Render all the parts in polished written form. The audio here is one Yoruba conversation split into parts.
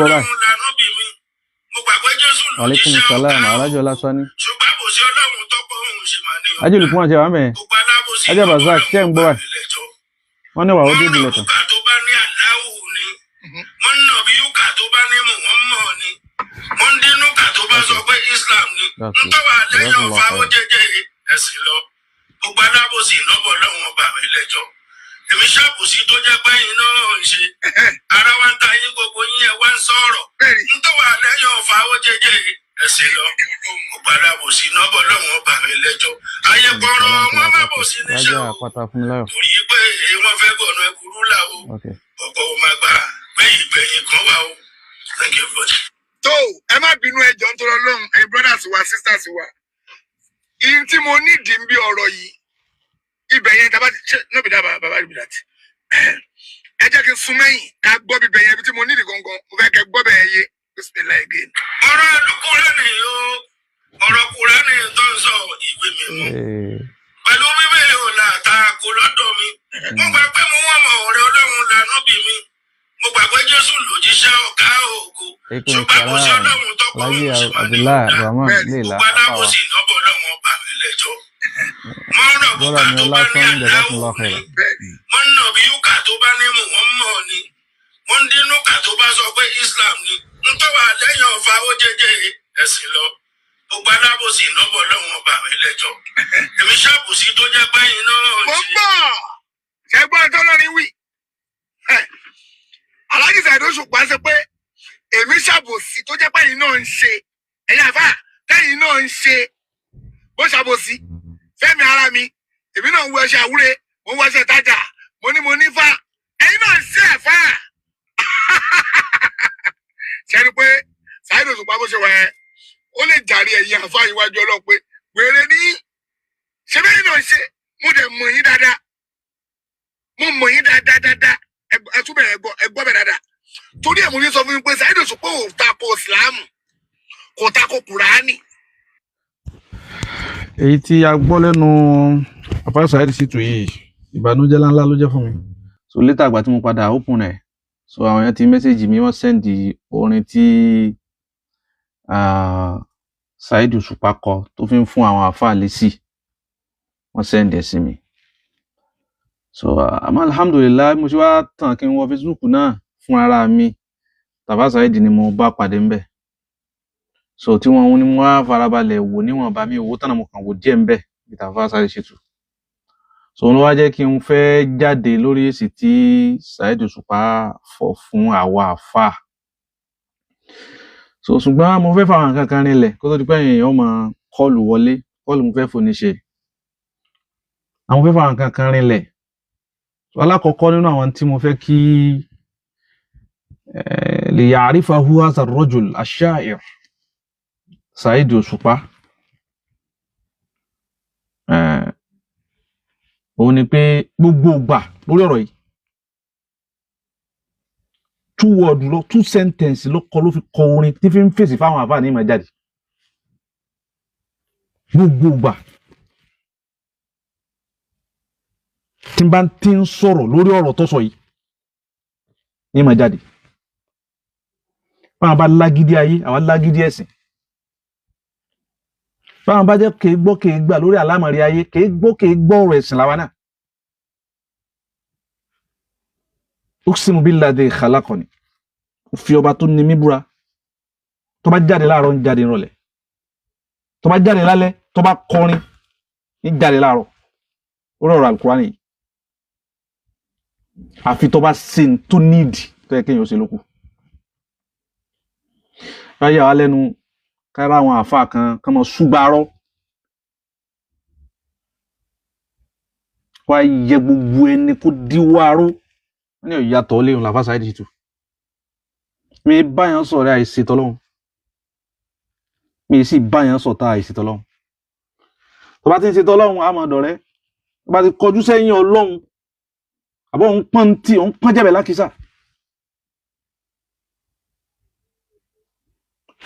gbọ́ báyìí? Ọlọ́run lànà bí mi. Mo gbà pé Jésù Aleykum lòjíṣẹ́ salam. ọ̀gá Alájọ ògo. Lásán ní. Ṣùgbọ́n àbòsí Ọlọ́run tọ́pọ̀ òun sì máa ní Ajé ọ̀gá. Lukman ṣe wà mẹ́ẹ̀. Gbogbo alábòsí Ajé lọ́bọ̀ Razak ṣe ń Ọlọ́run gbọ́ ọba báyìí? mi lẹ́jọ́. Wọ́n ní wà ó Wọ́n dé nà ìbílẹ̀ tán. bùkà tó bá ní àláwù ni. Wọ́n nà bí yúkà tó bá ní mọ̀ wọ́n mọ̀ ni. Wọ́n dínú kà tó bá Okay, sọ pé Islam ni. that's good. Ntọ́wà lẹ́yìn Jazakumullah ọ̀fà ó khairan. jẹ́jẹ́ ẹ̀sìn lọ. Gbogbo alábòsí lọ́bọ̀ Ọlọ́run ọba mi lẹ́jọ́. Èmi ṣàbòsí tó jẹ́ pé iná ń ṣe. Ara wa ń ta yín, gbogbo yín ẹ wá ń sọ̀rọ̀. Bẹ́ẹ̀ni. Ntọ́wà lẹ́yìn ọ̀fà ó jẹ́jẹ́ ẹ̀sìn lọ. Gbogbo alábòsí lọ́bọ̀ Ọlọ́run ọba mi lẹ́jọ́. Ayé Aleykum pọ̀rọ̀ salam wọn má tula bò sí barakatuh. níṣẹ́ Rájà o. Àpáta Fúnmiláyọ̀. Torí pé wọ́n fẹ́ gbọ̀nà ẹ̀kúrú là o. Okay. Ọ̀pọ̀ ò máa gbà gbẹ̀yìn gbẹ̀yìn kan wà o. Thank you very much. Tó ẹ má bínú, ẹjọ́ ń tọrọ lọ́hùn, ẹ̀yin brothers wa, sisters wa. Ihun tí mo nídìí ń bí ọ̀rọ̀ yìí, ibẹ̀ yẹn tàbá ṣe no be that, baba be that. Ẹ jẹ́ kí n sún mẹ́yìn ká gbọ́ bíbẹ̀ yẹn, ibi tí mo nídìí gangan, mo fẹ́ kẹ́ gbọ́ bẹ̀ yẹn yé. Bismillah again. Ọ̀rọ̀ Kúránì o, ọ̀rọ̀ Kúránì tó ń sọ ìwé mímọ́. Pẹ̀lú Bíbélì ò là ta kò lọ́dọ̀ mi. Mo gbà pé mo wọ́n mọ̀ ọ̀rẹ́ Ọlọ́run lànà bí mi. Mo gbà pé Jésù lòjíṣẹ́ ọ̀gá ògo. Aleykum Ṣùgbọ́n kò sí salam. Ọlọ́run tọ́pọ̀ Alhaji òun sì máa ní Abdullah ọ̀dà. Rahman Bẹ́ẹ̀ni. Leila Gbogbo Afawa. alábòsí lọ́bọ̀ Ọlọ́run ọba mi lẹ́jọ́. Wọ́n rọ̀ Bọ́lá bùkà mi tó bá ní Ọlásán àláwù Jazakumullah ni. khairan. Bẹ́ẹ̀ni. Wọ́n nà bí yúkà tó bá ní mọ̀ wọ́n mọ̀ ni. Wọ́n dínú kà tó bá sọ pé Islam ni. Ntọ́wà lẹ́yìn ọ̀fà ó jẹ́jẹ́ ẹ̀sìn lọ. Gbogbo alábòsí lọ́bọ̀ Ọlọ́run ọba mi lẹ́jọ́. Èmi ṣàbòsí tó jẹ́ pé iná Mo ń ṣe. gbọ́ ṣẹ́gbọ́n tó lọ́rin wí. Alhaji Saheed Òṣùpá ṣe pé èmi ṣàbòsí tó jẹ́ pé ẹ̀yin náà ń ṣe, ẹ̀yin àfà tẹ́yin náà ń ṣe bó ṣàbòsí fẹ́mi ara mi, èmi náà ń wọ ẹṣẹ àwúre, mo ń wọ ẹṣẹ ìtajà, mo ní mo ní fa, ẹ̀yin náà ń ṣe ẹ̀fà. Ṣe ni pé Saheed Òṣùpá bó ṣe wà ẹ́, ó lè jàre ẹ̀yin àfà iwájú Ọlọ́run pé wèrè ní ṣe bẹ́ẹ̀ náà ń ṣe. Mo dẹ̀ mọ̀ yín dáadáa, mo mọ̀ yín dáadáa dáadáa. Ẹ túbẹ̀ ẹ gbọ́, ẹ gbọ́ bẹ̀ dáadáa, torí ẹ̀ mo ní sọ fún mi pé Saheed Òṣùpá ò tako Ìsìlámù, kò tako Kùránì. Èyí tí a gbọ́ lẹ́nu Alfa Saheed Shittu yìí, ìbànújẹ́ ńláńlá ló jẹ́ fún mi. So later àgbà tí mo padà open ẹ̀, so àwọn èèyàn ti message mi, wọ́n send orin tí Saheed Òṣùpá kọ tó fi ń fún àwọn àáfàá lésì, wọ́n send ẹ̀ sí mi. So àmọ́ alhamdulillahi, mo ṣe wá tàn kí n wọ Facebook náà fún ara mi, Tàfá Saheed ni mo bá pàdé ńbẹ̀. So tí wọ́n ní mo wá farabalẹ̀ wò níwọ̀nba, mi ò wò tán, mo kàn wò díẹ̀ ńbẹ̀ bí Tàfá Saheed Shittu. So òun ló wá jẹ́ kí n fẹ́ jáde lórí èsì tí Saheed Òṣùpá fọ̀ fún àwa àáfàá. So ṣùgbọ́n mo fẹ́ fàwọn nǹkan kan rinlẹ̀ kó tó di pé èèyàn máa call wọlé. Call mo fẹ́ fòní ṣe. Àwọn fẹ́ fàwọn nǹkan kan rinlẹ̀. So alákọ̀ọ́kọ́ nínú àwọn tí mo fẹ́ kí li ya'rifahu hadha ar-rajul ash-sha'ir Saheed Òṣùpá, òun ni pé gbogbo ìgbà lórí ọ̀rọ̀ yìí, two word lọ, two sentence ló kọ, ló fi kọ orin tí fi ń fèsì fáwọn àfáà ní ìmọ̀ jáde. Gbogbo ìgbà tí n bá ti ń sọ̀rọ̀ lórí ọ̀rọ̀ tó sọ yìí ní ìmọ̀ jáde. Báwọn bá lágídí ayé, àwọn lágídí ẹ̀sìn. Báwọn bá jẹ́ kéé gbọ́ kéé gbà lórí àlámọ̀rí ayé, kéé gbọ́ kéé gbọ́ ọ̀rọ̀ ẹ̀sìn làwa náà. Uqsimu billadhi khalaqani, fi ọba tó ní mí búra. Tó bá jáde láàárọ̀, ń jáde nírọ̀lẹ́. Tó bá jáde lálẹ́, tó bá kọrin, ń jáde láàárọ̀. Ó rọrọ̀ Al-Qur'ani yìí. Àfi tó bá ṣe ń tó nídìí tó yẹ kéèyàn ó ṣe lókù. Báyà wá lẹ́nu kára àwọn àáfàá kan kán mọ ṣùgbàrọ, wá yẹ gbogbo ẹni kó díwọ́ aró, wọ́n ní ìyàtọ̀ léyìn làfáà Saheed Shittu. Mi báyàn sọ̀rọ̀ àìsè tọ́lọ́hún, mi sì báyàn sọ̀tá àìsè tọ́lọ́hún. Tó bá ti ń ṣe tọ́lọ́hún, á máa dọ̀rẹ́. Tó bá ti kọjú sẹ́yìn Ọlọ́hun, àbọ̀ òun pọ́n tí òun pọ́n jẹ̀bẹ̀ lákìsà,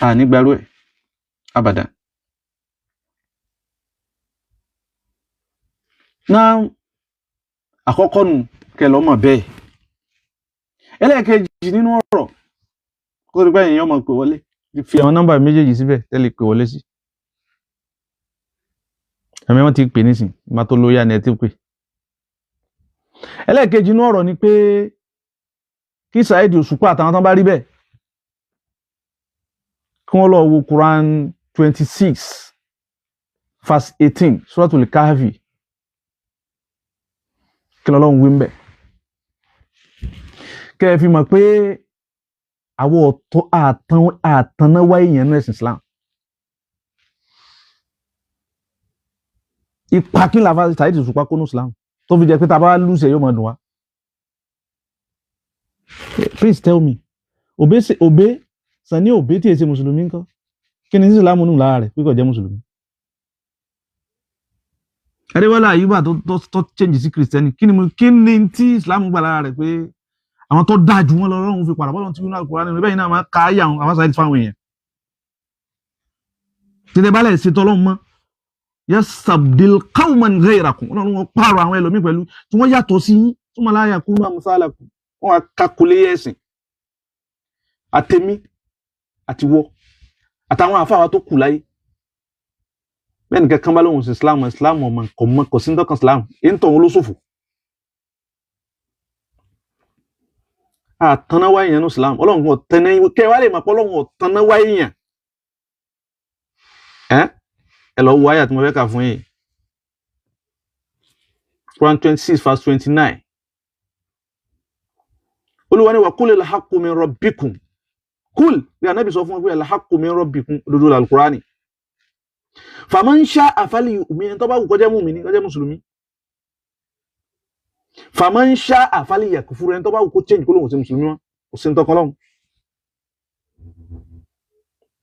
à ní gbarú ẹ̀ abadan. Náà àkọ́kọ́ nù kẹlọ́ mọ̀ bẹ́ẹ̀. Ẹlẹ́ẹ̀kejì nínú ọ̀rọ̀ Kó tó pẹ́ èèyàn máa pè wọlé, fi àwọn nọ́mbà méjèèjì síbẹ̀ tẹ́lẹ̀ pè wọlé sí. Ẹ̀mí wọ́n ti pè nísìn, má tó lóyà ni ẹ ti pè. Ẹlẹ́ẹ̀kejì inú ọ̀rọ̀ ni pé kí Saheed Òṣùpá àtàwọn tán bá rí bẹ́ẹ̀ kí wọ́n lọ wo Quran 26 verse 18, Suratul Kahfi. Kí lọ́lọ́run wí ń bẹ̀? Kẹ́ ẹ fi mọ̀ pé àwọn ọ̀tọ̀ àtànáwá èèyàn ní ẹ̀sìn Islam. Ipa kí làfa Saheed Òṣùpá kó ní Islam tó fi jẹ́ pé tá a bá lùsẹ̀ yóò máa dùn wá. Please tell me, Obey Sani Obey tí èsì mùsùlùmí ńkọ́, kí ni Islam nù lára rẹ̀ pé kò jẹ́ mùsùlùmí? Adéwálé Àyùbá tó change sí Kristẹni, kí ni tí Islam gbà lára rẹ̀ pé àwọn tó dáa jù wọn lọ lọ́rùn fi padà bọ́lọ̀ tí wọn kúrò nínú bẹ́ẹ̀ náà máa ka ayé àwọn sáyẹ́dì fáwọn èèyàn. Tètè balẹ̀ ṣètò ọlọ́run mọ́, yastabdil qawman ghayrakum, ọlọ́run wọn pààrọ̀ àwọn ẹlòmíì pẹ̀lú tí wọ́n yàtọ̀ sí yín, thumma la yakunu amsalakum, wọ́n wá kakulé ẹ̀sìn àtẹ̀mí àtiwọ́ àtàwọn àfáà tó kù láyé. Bẹ́ẹ̀ nìkan kan bá lóhùn sí Islam, Islam ọmọ kò mọ kò sí ní tọkàn Islam, èyí ń tọ̀ wọn ló ṣòfò. Àtànáwá èèyàn ní Islam, ọlọ́run kò tẹ̀lé kẹ́ wá lè mọ̀ pé ọlọ́run ò tànáwá èèyàn. Ẹ lọ wo àyà tí mo fẹ́ kà fún yín, Quran 26 verse 29. Olúwa ní wa qulil haqqu min rabbikum, kúl bí anábì sọ fún wọn pé al-haqqu min rabbikum, òdodo al-Qur'ani. Faman sha'a falyu'min, tó bá wù kó jẹ́ mùmínì, kó jẹ́ mùsùlùmí. Faman sha'a falyakfur, ẹni tó bá wù kó change kó lóun sí mùsùlùmí wọn, kò sí ní tọkàn lọ́hùn.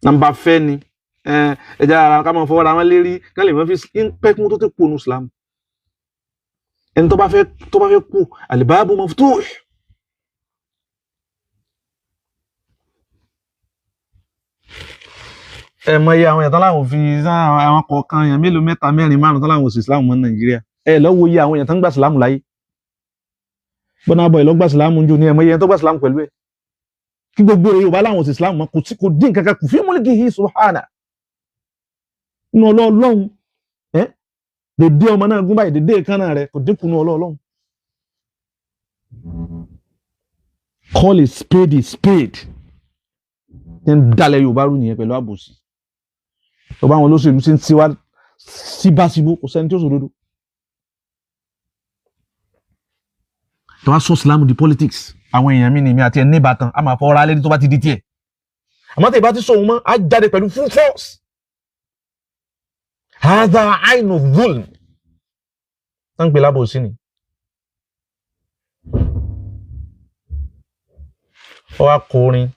Nàmbà fẹ́ ni ẹja ara ká máa fọwọ́ra wọn lérí ká lè máa fi ń pẹ́ kí wọ́n tó ti kú nu Islam. Ẹni tó bá fẹ́ kú, al-babu maftuh. Ẹ mọ iye àwọn èèyàn tán láwọn fi àwọn kọ̀ọ̀kan èèyàn mélòó, mẹ́ta, mẹ́rin, márùn tán láwọn òsì Islam mọ́ Nàìjíríà. Ẹ lọ́wọ́ iye àwọn èèyàn tán gbà Islam láyé. Bọ́nà bọ̀ ìlọ́gbà Islam ń jò ní, ẹ mọ iye tó gbà Islam pẹ̀lú ẹ̀. Kí gbogbo Yorùbá láwọn òsì Islam mọ́, kò dín kankan kù fi mulkihi subhana. Inú ọlọ́ọ̀lọ́hun ẹ dèdè ọmọ náà gún báyìí, dèdè kánà rẹ kò dínkù nú ọlọ́ọ̀lọ́hun. Call a spade a spade. Ṣé ń dalẹ̀ Yorùbá rú nìyẹn pẹ̀lú àbòsí? Ọba àwọn olóṣèlú ṣe ń tiwa síbáṣibó, kò sẹ́ni tí ó sòdodo. Tó wá sọ Islam di politics, àwọn èèyàn mi ni mi àti ẹ̀ ní ìbátan, a máa fọwọ́ra lé tó bá ti di tiẹ̀. Àmọ́ tí ìbá ti sọ òun mọ́, á jáde pẹ̀lú full force. Hadha ainu dhulm. Tá ń pè lábòsí ni. Ó wá kọrin,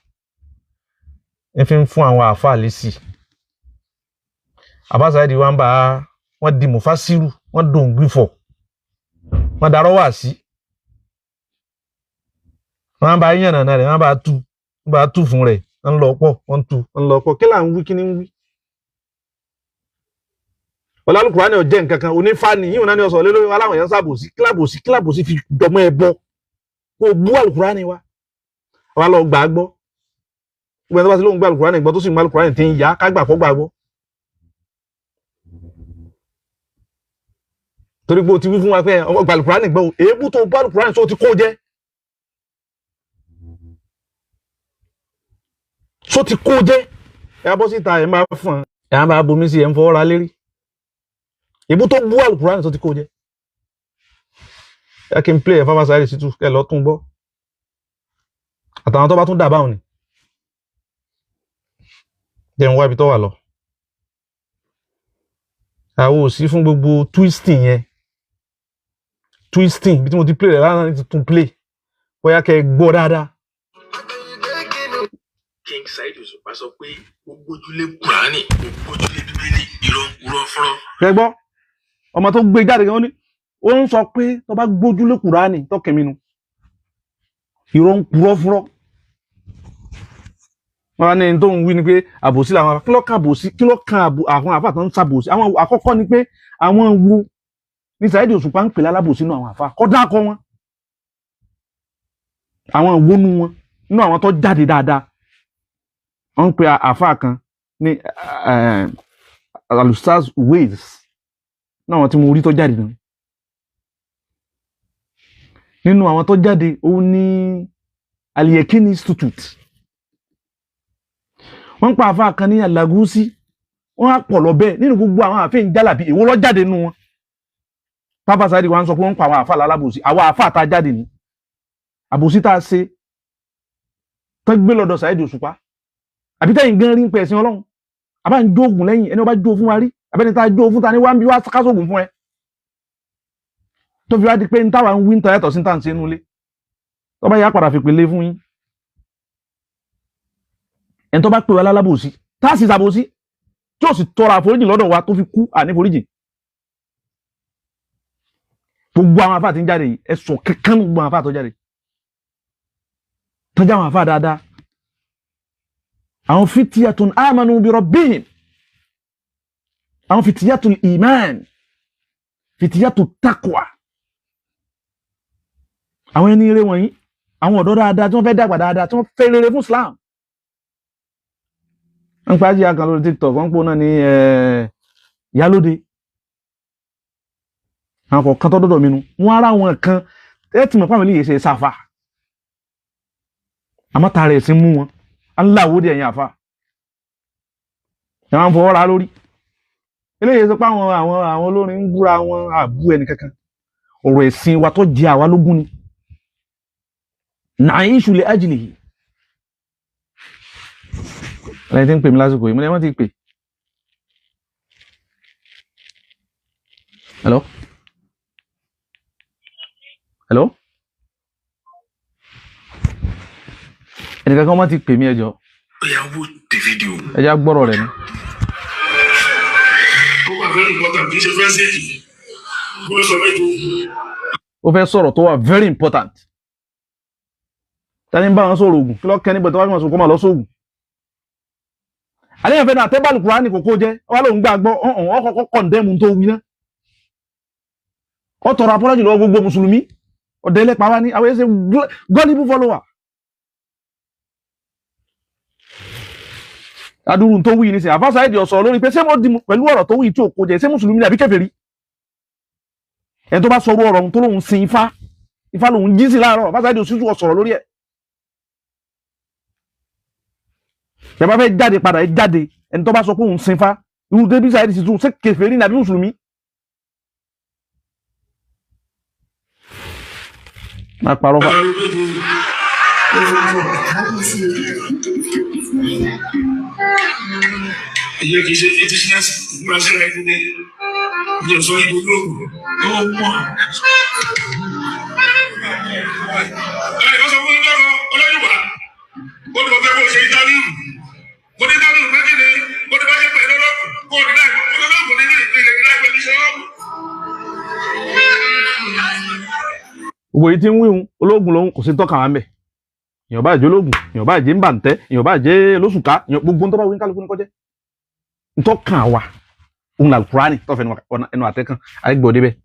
ń fi ń fún àwọn àáfàá lésì. Abba Saheed wa ń bá wọn di mufasiru, wọn dùn gbìfọ̀, wọn darọ́ wá sí, wọn bá yànnà náà rẹ̀, wọn bá tú fún rẹ̀, wọn lọ pọ̀, wọn tú, wọn lọ pọ̀. Kí là ń wí, kí ni ń wí? Ọlálùkùránì ò jẹ́ nǹkan kan, onífàní yíwọn náà ní ọ̀sán lé lórí aláwọ̀ yẹn sábòsí, kílábòsí kílábòsí fi dọmọ ẹ bọ kó bú àlùkùránì wa, wa lọ gbà á gbọ́. Gbogbo ẹni tó bá ti lóun gbà àlùkùránì gbọ́ tó sì mú àlùkùránì tí ń yá ká gbà kó gbà gbọ́. Torí pé o ti wí fún wa pé ọmọ gbà àlùkùránì gbọ́, èébú tó bá àlùkùránì tó ti kó jẹ, tó ti kó jẹ, ẹ bọ́ síta ẹ máa fún ẹ máa bomi sí ẹ ń fọwọ́ ra lérí, èébú tó bú àlùkùránì tó ti kó jẹ. Ẹ kí n play ẹ fáfá sáré sí tù kẹ lọ tún gbọ́, àtàwọn tó bá tún dà báwọn ni jẹun wá ibi tó wà lọ. Àwọn ò sí fún gbogbo twisting yẹn, twisting bí tí mo ti play rẹ̀ lánàá ní tuntun play, bóyá kẹ́ ẹ gbọ́ dáadáa. King Saheed Òṣùpá sọ pé ó gbójúlé Kùránì, ó gbójúlé Bíbélì, irọ́ ń purọ́ fọ́rọ́. Kẹ́ gbọ́ ọmọ tó gbé jáde gan ni ó ń sọ pé tó bá gbójúlé Kùránì tó kẹ́mi nu, irọ́ ń purọ́ fọ́rọ́. Wọn ní tó ń wí ni pé àbòsí làwọn, kí ló kan àbòsí, kí ló kan àwọn àfáà tó ń ṣàbòsí? Àwọn àkọ́kọ́ ni pé àwọn wo ní Saheed Òṣùpá ń pè lálábòsí nínú àwọn àfáà, kọ́ dákọ́ wọn, àwọn ìwónú wọn nínú àwọn tó jáde dáadáa. Wọ́n ń pe àáfàá kan ní Alustaz Waves náà, wọn tí mo rí tó jáde náà. Nínú àwọn tó jáde, òun ní Al-Yaqeen Institute. Wọ́n ń pa àáfàá kan ní Alagusi. Wọ́n á pọ̀ lọ bẹ́ẹ̀ nínú gbogbo àwọn àfihàn jálàbí. Èwo ló jáde nínú wọn? Pápá Saheed wa ń sọ pé wọ́n ń pa àwọn àáfàá lálábòsí. Àwọn àáfàá tá a jáde ní àbòsí tá a ṣe tó gbé lọ́dọ̀ Saheed Òṣùpá, àbí tẹ́yìn gan rí ń pẹ̀ ẹ̀sìn Ọlọ́run, àbá ń jóògùn lẹ́yìn ẹni wọ́n bá jó fún wa rí, àbẹ́ni tá a jó fún ta ni wá ń bí wá kásògùn fún ẹ, tó fi wá di pé ń táwa ń wí ń ta yàtọ̀ sí ń tà ń ṣe inú ilé. Tó bá yá padà fi pèlè fún yín, ẹni tó bá pè wá lálábòsí, tá a sì ṣàbòsí, tí ó sì tọrọ àforíjì lọ́dọ̀ wa tó fi kú, àníforíjì. Gbogbo àwọn àfáà tí ń jáde yìí, ẹ sọ kankan, gbogbo àwọn àfáà tó jáde, tọ́jú àwọn àfáà dáadáa, àwọn fityatun amanu bi rabbihim, àwọn fityatul iman, fityatut taqwa, àwọn ẹni eré wọ̀nyí, àwọn ọ̀dọ́ dáadáa tí wọ́n fẹ́ dàgbà dáadáa, tí wọ́n fẹ́ rere fún Islam. Wọ́n pa ajíyá kan lórí TikTok, wọ́n ń pò náà ní Ìyálóde. Àwọn kọ̀ọ̀kan tó dọ́dọ̀ mi nu wọ́n, ara wọn kan ẹ ti mọ̀ pé àwọn eléyìí ṣe sáfà, àmọ́ tààrà ẹ̀sìn mú wọn aláwo dé. Ẹ̀yìn àfa ẹ̀ máa ń fọwọ́ ra lórí eléyìí, sọ pé àwọn olórin ń búra wọn, àbú ẹnì kankan. Ọ̀rọ̀ ẹ̀sìn wa tó jẹ àwa lógún ni na'ishu li ajlihi. Ẹni tí ń pè mí lásìkò yìí, mo ní ẹ má ti pè. Hello, hello, ẹnìkan kan má ti pè mí, ẹ jọ̀ọ́. Oya, watch the video. Ẹ já gbọ́rọ̀ rẹ̀ ni. Ó wà very important, kì í ṣe message. Mo sọ méje. Ó fẹ́ sọ̀rọ̀ tó wà very important. Tani ń bá wọn sọ̀rọ̀ ògùn? Kí lọ́ọ́ kẹ́ níbẹ̀ tó bá fi wọn sọ kó máa lọ sóògùn? Àléyàn fẹ́ náà tẹ́bàlù Kùránì kò kó jẹ́ wọ́n lòún gbàgbọ́ ọ̀hún, ọkọ̀ kọ̀ǹdẹ́mù tó wí náà. Ó tọrọ apọ́lọ́jì lọ́wọ́ gbogbo mùsùlùmí. Ọ̀dẹ́ ẹlẹ́pàá wá ní àwọn ẹ̀ṣẹ̀ gullible follower. Adúrú tó wí ní sìn, Àfáà Saheed ọ̀sọ̀ lórí pé ṣé mo di pẹ̀lú ọ̀rọ̀ tó wí tí ò kó jẹ, ṣé mùsùlùmí ni àbí kèfèrí? Ẹni tó bá sọ ọ̀rọ̀ tó lóun sin ifá, ifá lòun jí sí láàárọ̀, Àfáà Saheed òṣìṣú ọ̀sọ̀rọ̀ lórí ẹ̀. Ẹ bá fẹ́ jáde padà, ẹ jáde. Ẹni tó bá sọ pé òun sin ifá, irú débi Saheed sì tún, ṣé kèfèrí ni àbí mùsùlùmí? Má parọ́ fà. Ìyẹn kì í ṣe business múra síra ẹni ní ní ọ̀sán ìlú olóògùn ó mọ̀. Ẹ ẹ sọ fún mi lọ́rọ̀ ọlọ́yìnwá, ó ní mo fẹ́ kó o ṣe interview. Mo ní interview méjì ni mo ní bá ṣe pẹ̀lú ọlọ́gùn kó o ní láì olóògùn ní ìpínlẹ̀ ní láì pẹ̀lú iṣẹ́ ọlọ́gùn. Gbogbo èyí tí ń wíhun ológun lòun, kò sí tọ́ka wa ń bẹ̀. Èèyàn bá jẹ́ ológun, èèyàn bá jẹ́ ńbàǹtẹ́, èèyàn bá jẹ́ lóṣùká, gbogbo ń tọ́ bá wí kálukú ní kọjẹ́. Ntọ́kàn wa òun là Kúránì tọ́fẹ̀ ẹnu àtẹ́kàn àgbẹ̀ òde bẹ́ẹ̀.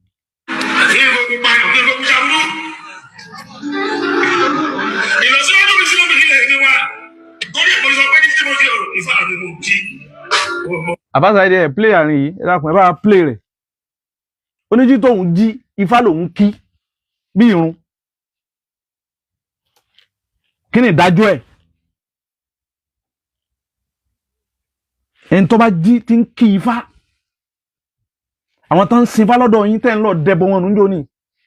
Ní gbogbo payọ̀ ní gbogbo ṣàbúrú. Ìlọsíwájú mi sínú ilẹ̀ ní wa. Torí ẹ̀kọ́ sọ pé ní tí mo fi ọ̀rọ̀ ìfà mi mo kí. Àfáà Saheed ẹ̀ play àárín yìí, ẹ dákun, ẹ bá play rẹ̀. Oníjí tóun jí, ifá lòun kí bí irun. Kí ni ìdájọ́ ẹ̀? Ẹni tó bá jí tí ń kí ifá, àwọn tó ń sin ifá lọ́dọ̀ yín tẹ́ ń lọ dẹbọ wọn nùjọ ni,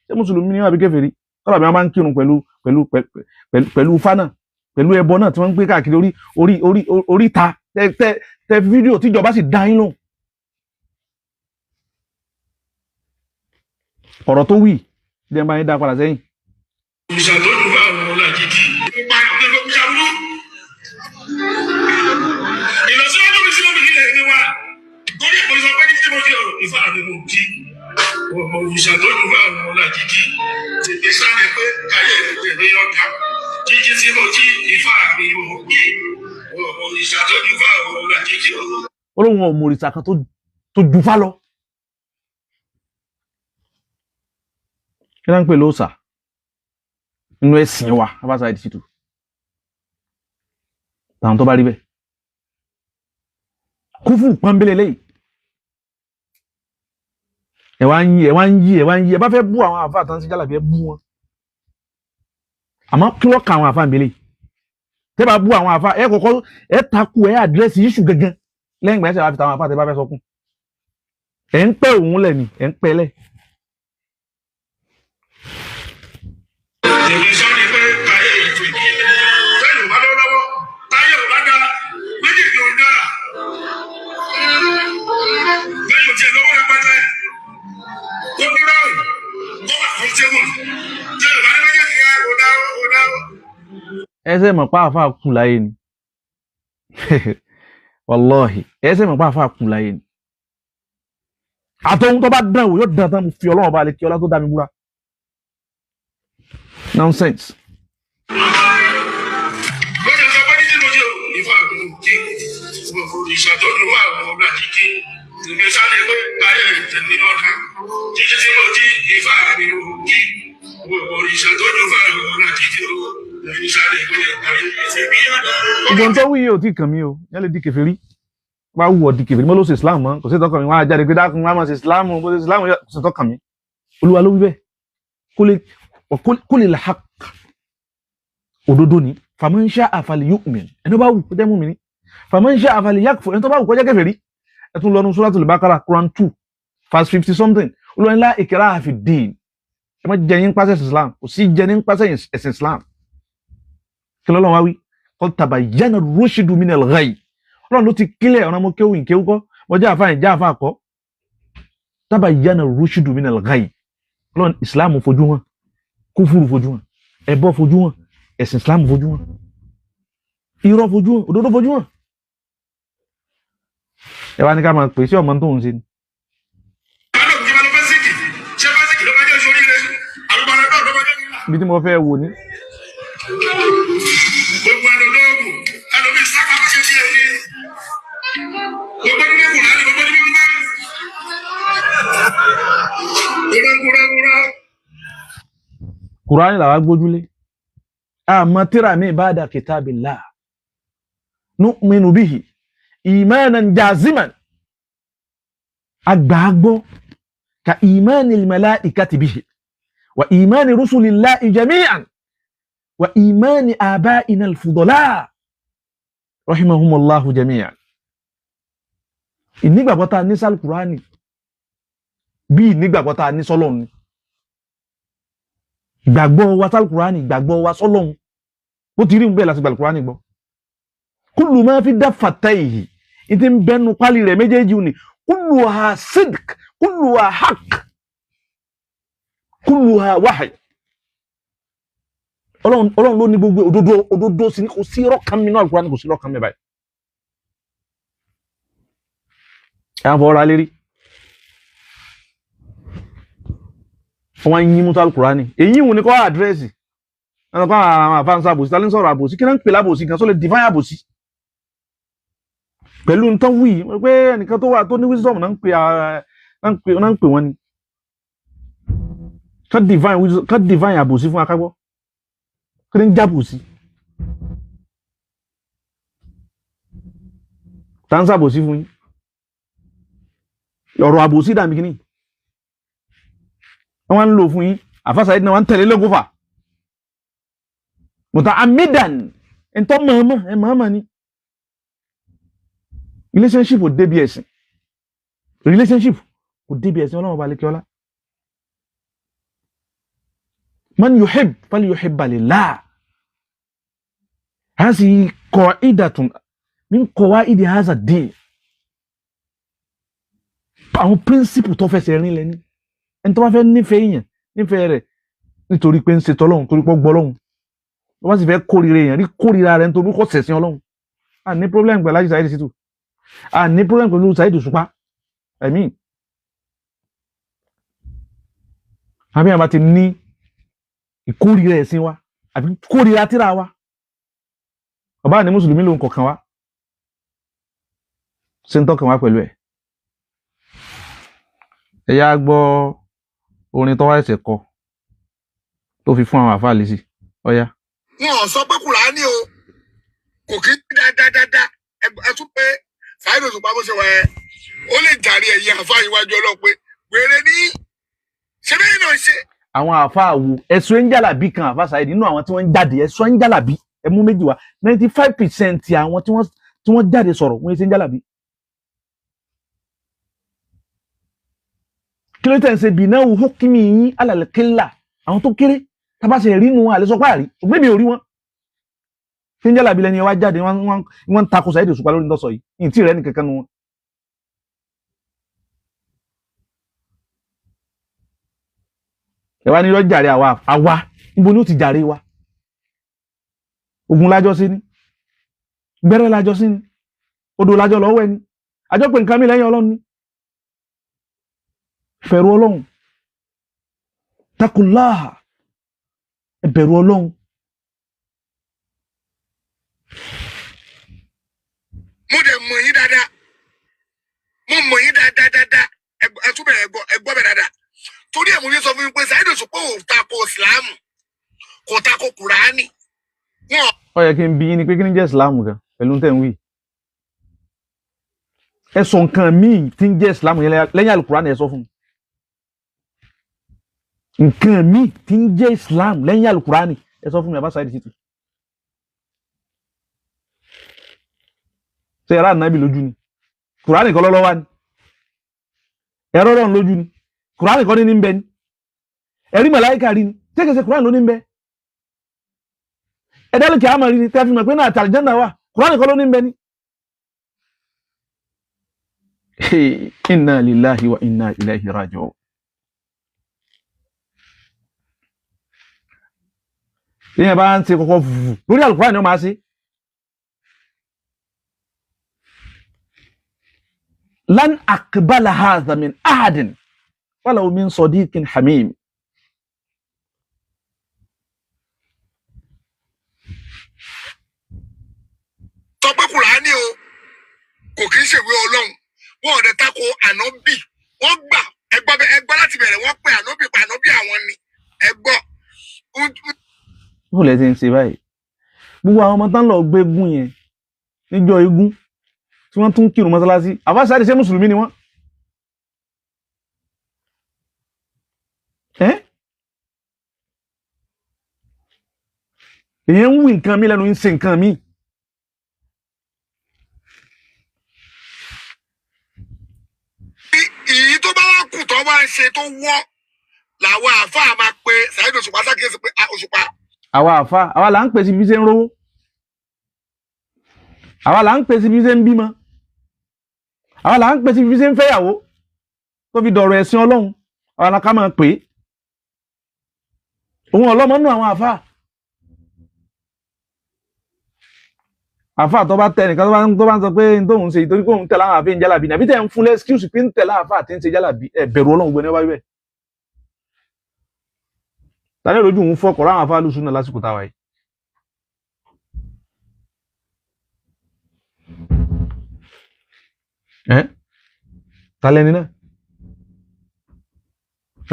ṣé mùsùlùmí ni wọn àbí kèfèrí? Kọ́lá bí wọ́n bá ń kírun pẹ̀lú pẹ̀lú pẹ̀lú pẹ̀lú ifá náà, pẹ̀lú ẹbọ náà tí wọ́n ń gbé káàkiri orí orí orí oríta, tẹ tẹ tẹ fídíò tíjọba sì dá yín lóhùn. Ọ̀rọ̀ tó wì jẹ́ ń bá yín dá padà sẹ́yìn. Ìṣàtọ́jú bá àwọn ọ̀làjìjì. Payọ̀ ní gbogbo ṣàbúrú. Ìlọsíwájú mi sínú ilẹ̀ ní wa. Torí ẹ̀kọ́ sọ pé ní tí mo fi ọ̀rọ̀ ìfà mi mo kí. Ìṣàtọ́jú bá àwọn ọ̀làjìjì. Tètè sáré pé káyé ìpè ọ̀gá. Jíjí tí mo jí ìfà mi mo kí. Ìṣàtọ́jú bá àwọn ọ̀làjìjì. Ó lóun ò mọ òrìṣà kan tó ju fá lọ. Kí ló ń pè lóòṣà nínú ẹ̀sìn wa? Àfáà Saheed Shittu, táwọn tó bá rí bẹ́ẹ̀. Kúfù pọ́nbélé lẹ́yìn. Ẹ wá ń yí, ẹ wá ń yí, ẹ wá ń yí. Ẹ bá fẹ́ bú àwọn àfa àtàwọn sí jálàbí, ẹ bú wọn. Àmọ́ kí wọ́n ka àwọn àfa ìbílẹ̀ tẹ́ bá bú àwọn àfa, ẹ kọ́kọ́ ẹ takú, ẹ àdírẹ́sì iṣu gangan. Lẹ́yìn ìgbà ẹ ṣe wá fi tàwọn àfa tẹ́ bá fẹ́ sọkún. Ẹ ń pẹ́ òun lẹ̀ ni ẹ ń pẹ́ lẹ̀. Èmi sọ ni pé táyé ètò ìdí tẹ́lẹ̀ ò bá lọ́wọ́ lọ́wọ́, táyé ò bá dára, méjèèjì ò dára. Bẹ́ẹ̀ ò tiẹ̀ lọ́wọ́ rẹpẹtẹ tó ní rọrùn kó wà comfortable, tẹ́lẹ̀ ò bá ní méjèèjì yẹn ò dá ò dá. Ẹ ṣe mọ̀ pé àfa kù láyé ni, wàlọ́ọ̀hì, ẹ ṣe mọ̀ pé àfa kù láyé ni. Àtọ̀hún tó bá dán wò yóò dán tán, mo fi Ọlọ́run bá lè kí ọlá tó dá mi múra. Nonsense. Lọ́dọ̀ sọ pé títí mo ṣe o, ìfà mi ò kí ìṣàtọ́jú wà ọ̀gá jíjí. Ìgbé sáré pé ayé ìtẹ̀mí ọ̀dà. Títí tí mo jí ìfà mi ò kí ìṣàtọ́jú wà ọ̀gá jíjí o. Ìgbé sáré pé ayé ìtẹ̀mí ọ̀dà. Ìgbọ̀n tó wí yìí ò tí kàn mí o, yẹn lè di kèfèrí. Wá wù ọ́ di kèfèrí, mo ló ṣe Islam mọ́, kò sí ìtọ́kàn mi, wọ́n á jáde pé dákun, wọ́n á máa ṣe Islam, bó ṣe Islam, kò sí ìtọ́kàn mi. Olúwa ló wí bẹ́ẹ̀. Kó lè haq òdodo ni. Faman sha'a falyu'min, ẹni tó bá wù kó jẹ́ mùmínì. Faman sha'a falyakfur, ẹni tó bá wù kó jẹ́ kèfèrí. Ẹ tún lọ́nu Suratul Baqara, Quran 2 verse 50 something. Olúwa ní la ikraha fi ddin. Ẹ má jẹ yín pàṣẹ Islam, kò sí jẹ ní pàṣẹ ẹ̀sìn Islam. Kí lọ́lọ́run wá wí? Qad tabayyana rushdu minal ghayy. Ọlọ́run ló ti kílẹ̀ ọ̀nà, mo kéwù ìkéwù kọ́, mo jẹ́ àfa ìjẹ́ àfa kọ́. Tabayyana rushdu minal ghayy. Ọlọ́run, Islam fojú hàn, kúfúrú fojú hàn, ẹbọ fojú hàn, ẹ̀sìn Islam fojú hàn, irọ́ fojú hàn, òdodo fojú hàn. Ẹ wá ní ká máa pè sí ọmọ tó ń ṣe ni. Alọ́ kí n máa lọ fásitì, ṣé fásitì ló máa jẹ́ oṣù oríire? Àlùbọ̀rẹ̀ náà ló máa jẹ́ nílà. Ibi tí mo fẹ́ wò ní. Gbogbo ẹnu lóògùn, ẹlòmíì sábà máa ṣe tiẹ̀ ní. Gbogbo nínú Kùránì, gbogbo nínú Bíbélì. Kúrẹ́kúrẹ́kúrẹ́. Kùránì làwa gbójúlé. Àmọ́ tíra mi ba'da kitabillah. Nu'minu bihi imanan jaziman. Agbàgbọ́ ka imanil malaikati bihi wa imani rusulillahi jami'an wa imani abaina al-fudala rahimahumullahu jami'an. Ìnígbàgbọ́ tá a ní sálù Kùránì bí ìnígbàgbọ́ tá a ní sọ́lọ́run ni. Ìgbàgbọ́ wa sálù Kùránì, ìgbàgbọ́ wa sọ́lọ́run bó ti rí bẹ́ẹ̀ láti gbà Kùránì gbọ́. Kullu ma fi daffatayhi, ìtì ń bẹnu pálí rẹ̀ méjèèjì ni, kulluha sidq, kulluha haqq, kulluha wahy. Ọlọ́run ló ní gbogbo òdodo, òdodo sí ni, kò sí irọ́ kan mi náà Kùránì, kò sí irọ́ kan mi báyìí. Ẹ á fọwọ́ra lérí. Wọ́n ń yín mú sálù Kùránì. Èyí ìwọ̀n ni kọ́ àdírẹ́sì. Wọ́n kọ́ àwọn àfáànsá àbòsí, ta ló ń sọ̀rọ̀ àbòsí, kí náà ń pè lábòsí gan, só lè define àbòsí? Pẹ̀lú nǹkan wí pé ẹnìkan tó wà tó ní wisdom náà ń pè náà ń pè wọ́n ni. Ká define wisdom, ká define àbòsí fún akágbọ́. Kí ni ń jábòsí? Ta ń sàbòsí fún yín? Ọ̀rọ̀ àbòsí dàbí kíní. Wọ́n ń lò fún yín. Àfáà Saheed náà wọ́n ń tẹ̀lé lógúnfà. Mùtà amidan ntọ́ mọ̀ọ́mọ̀ ẹ mọ̀ọ́mọ̀ ni. Relationship ò débi ẹ̀sìn. Relationship kò débi ẹ̀sìn Ọlọ́run ọba Alekiola. Man yuhib falyuhibba lillah. Hazihi qa'idatun min qawaidi hadha ad-din. Àwọn principle tó fẹsẹ̀ rin lẹ́ni. Ẹni tó bá fẹ́ nífẹ̀ẹ́ èèyàn, nífẹ̀ẹ́ rẹ̀ nítorí pé ń ṣe tọ́lọ́hun, torí pé ó gbọ́ Ọlọ́hun. Tó bá sì fẹ́ kórìíra èèyàn, rí kórìíra rẹ̀ nítorí kò ṣẹ̀sìn Ọlọ́hun. A ní problem pẹ̀lú Alhaji Saheed Shittu. A ní problem pẹ̀lú Saheed Òṣùpá. I mean, àbí àbá ti ní ìkórìíra ẹ̀sìn wa, àbí kórìíra tíra wa. Bàbá ní Mùsùlùmí ló ń kọ̀kan wa. Ṣé ń tọ́kàn wá pẹ̀lú ẹ̀? Ẹ yá gbọ́ orin tó wá ẹ̀sẹ̀ kọ tó fi fún àwọn àfáà lésì. Ọ̀yá. Wọn ò sọ pé Kùránì o kò kí dáadáa. Ẹ tún pé Saheed Saheed Òṣùpá bó ṣe wà ẹ́, ó lè jàre ẹ̀yin àfa iwájú Ọlọ́run pé wèrè ní ṣe bẹ́ẹ̀ náà ṣe. Àwọn àáfàá wo ẹ̀sùn ń jàlàbí kan àáfàá Saheed nínú àwọn tí wọ́n ń jáde ẹ̀sùn ń jàlàbí ẹ mú méjì wá. 95% àwọn tí wọ́n jáde sọ̀rọ̀ wọ́n ṣe ń jàlàbí. Kí ló tẹ̀ ń ṣe bìnnáwó hókìmí yín alàlẹ́ kílà àwọn tó kéré tábà ṣe rí nu wọn àlẹ́ sọpá àrí ṣùgbọ́n èmi ò rí wọn. Ṣé ń jàlàbí lẹni ẹ wá jáde wọ́n ń takò Saheed Òṣùpá lórí ntọ́sọ yìí ní tí rẹ̀ ní kankan nu wọn. Ẹ wá ní yọ jàre àwa àwa níbo ni ó ti jàre wa? Ogun lájọ sí ni, gbẹ́rẹ́ lájọ sí ni, odò lájọ lọ́wọ́ ẹni, àjọ pé nǹkan mi lẹ́yìn Ọlọ́run ni. Fẹ̀rù Ọlọ́run, takuláha, ẹ bẹ̀rù Ọlọ́run. Mo dẹ̀ mọ̀ yín dáadáa, mo mọ̀ yín dáadáa dáadáa, ẹ túbọ̀ ẹ gbọ́ bẹ̀ dáadáa. Torí ẹ̀ mo ní sọ fún mi pé Saheed Òṣùpá ò tako Ìsìláàmù, kò tako Kùránì. Ó yẹ kí n bi yín ni pé kí ni jẹ́ Ìsìláàmù gan pẹ̀lú tẹ̀ ń wí. Ẹ sọ nǹkan míì tí ń jẹ́ Ìsìláàmù yẹn lẹ́yìn Àlùkùránì, ẹ sọ fún mi. Nǹkan míì tí ń jẹ́ Ìsìláàmù lẹ́yìn Àlùkùránì, ẹ sọ fún mi, Àbá Saheed Shittu. Ṣé ẹ̀rọ ànábì lójú ni? Kùránì kọ́ lọ́lọ́wà ni. Ẹ̀rọ Ọlọ́run lójú ni. Kùránì kọ́ ní ń bẹ ni. Ẹ̀rí màláíkà rí ni. Ṣé kìí ṣe Kùránì ló ní ń bẹ? Ẹ̀dálùkì àmà rí ni tẹ́ fi mọ̀ pé náà àti àlùjánnà wà. Kùránì kọ́ ló ní ń bẹ ni. Inna lillahi wa inna ilayhi raji'un. Ìyẹn bá ń ṣe kọ́kọ́ fùfù lórí Àlùkùránì ni wọ́n máa ṣe. Lan aqbala hadha min ahadin walaw min sadiqin hamim. Sọ pé Kùránì o kò kí ń ṣèwé Ọlọ́run, wọn ò dẹ̀ tako ànábì, wọ́n gbà ẹgbọ́ láti bẹ̀rẹ̀, wọ́n pe ànábì pa ànábì àwọn ni ẹgbọ́. Bó lẹ ti ń ṣe báyìí? Gbogbo àwọn ọmọ tán lọ gbé gún yẹn níjọ́ igún tí wọ́n tún kírun mọ́sálásí, Àbá Saheed ṣé mùsùlùmí ni wọ́n? Èyàn ń wí nǹkan mi lẹ́nu, ń ṣe nǹkan mi. Ìyí tó bá wá kù tó wá ń ṣe tó wọ́ làwọn àáfàá máa pe Saheed Òṣùpá sákèsí pé Òṣùpá. Àwa àáfàá àwa là ń pè sí bí ṣe ń rówó, àwa là ń pè sí bí ṣe ń bímọ, àwa là ń pè sí bí ṣe ń fẹ́yàwó tó fi dọ̀rọ̀ ẹ̀sìn Ọlọ́run, àwa là ká máa pè é. Òun ọlọ́mọ nù àwọn àáfàá. Àáfàá tó bá tẹ nìkan tó bá ń sọ pé n tóun ṣe ìtorí pé òun tẹ̀lé àwọn àfihàn jálàbí nàbí tẹ̀ ń fún lẹ́skíùsì pé ń tẹ̀lé àáfàá tí ń ṣe jálàbí, ẹ bẹ̀rù Ọlọ́run gbẹ́ni wáyé bẹ́ẹ̀. Tani lójú òun fọkọ̀ ráwọn àáfàá lùsùn náà lásìkò táwa yìí. Ẹ́ talẹ́ni náà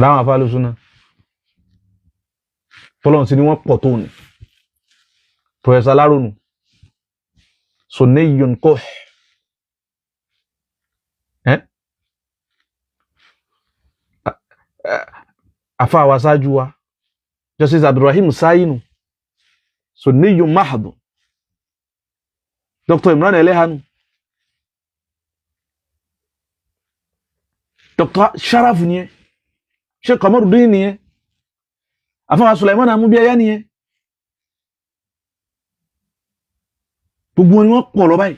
ráwọn àáfàá lùsùn náà tọ́lọ́run sí ni wọ́n pọ̀ tó ní. Professor Alárònù Sunniyun Koh àfáà wa ṣáájú wa Justice Abdulrahim Sayinu Sunniyun Mahdu, Dr. Imran Elehanu, Dr. Sharaf nìyẹn, Sheikh Kamarudin nìyẹn, àfáà wa Sulaiman Amúbíyá nìyẹn. Gbogbo wọn ni wọ́n pọ̀ lọ báyìí.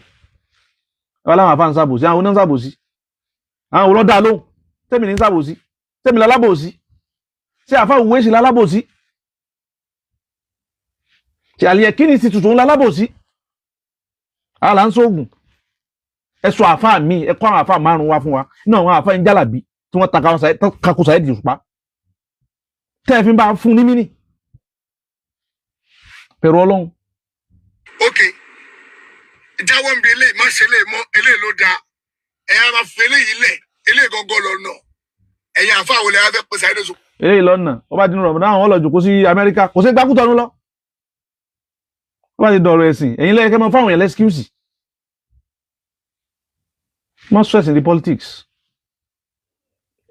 Wọ́n láwọn àfáà ń ṣàbòsí, àwọn oní ń ṣàbòsí, àwọn olódà lóhùn, tẹ́mi ní ń ṣàbòsí, tẹ́mi lálábòsí, ṣé àfáà òwe ṣe lálábòsí, ṣe àlìyẹ kí ni ti tuntun lálábòsí? Àwọn là ń sóògùn. Ẹ sọ àfáà mi, ẹ kọ́ àwọn àfáà márùn-ún wá fún wa nínú àwọn àfáà ń jálàbí tí wọ́n takò Saheed Òṣùpá tẹ́ ẹ fi bá fún ní mínì pẹ̀rù Ọlọ́run. Ok, jáwọ́ ń bi eléyìí, má ṣe eléyìí mọ́, eléyìí ló dáa, ẹ̀yin á máa fi eléyìí lẹ̀, eléyìí gangan lọ́nà. Ẹ̀yin àfáà wo lẹ wá fẹ́ pe Saheed Òṣùpá? Eléyìí lọ́nà ó bá dinú rọ̀mọdá àwọn ọlọ́jọ́ kó sí Amẹ́ríkà, kò sí gbákùtọ̀nù lọ. Ó bá ti dọ̀rọ̀ ẹ̀sìn, ẹ̀yin lẹ́yìn kẹ́ mọ́ fáwọn èèyàn lẹ́skíùsì. Má sọ ẹ̀sìn di politics.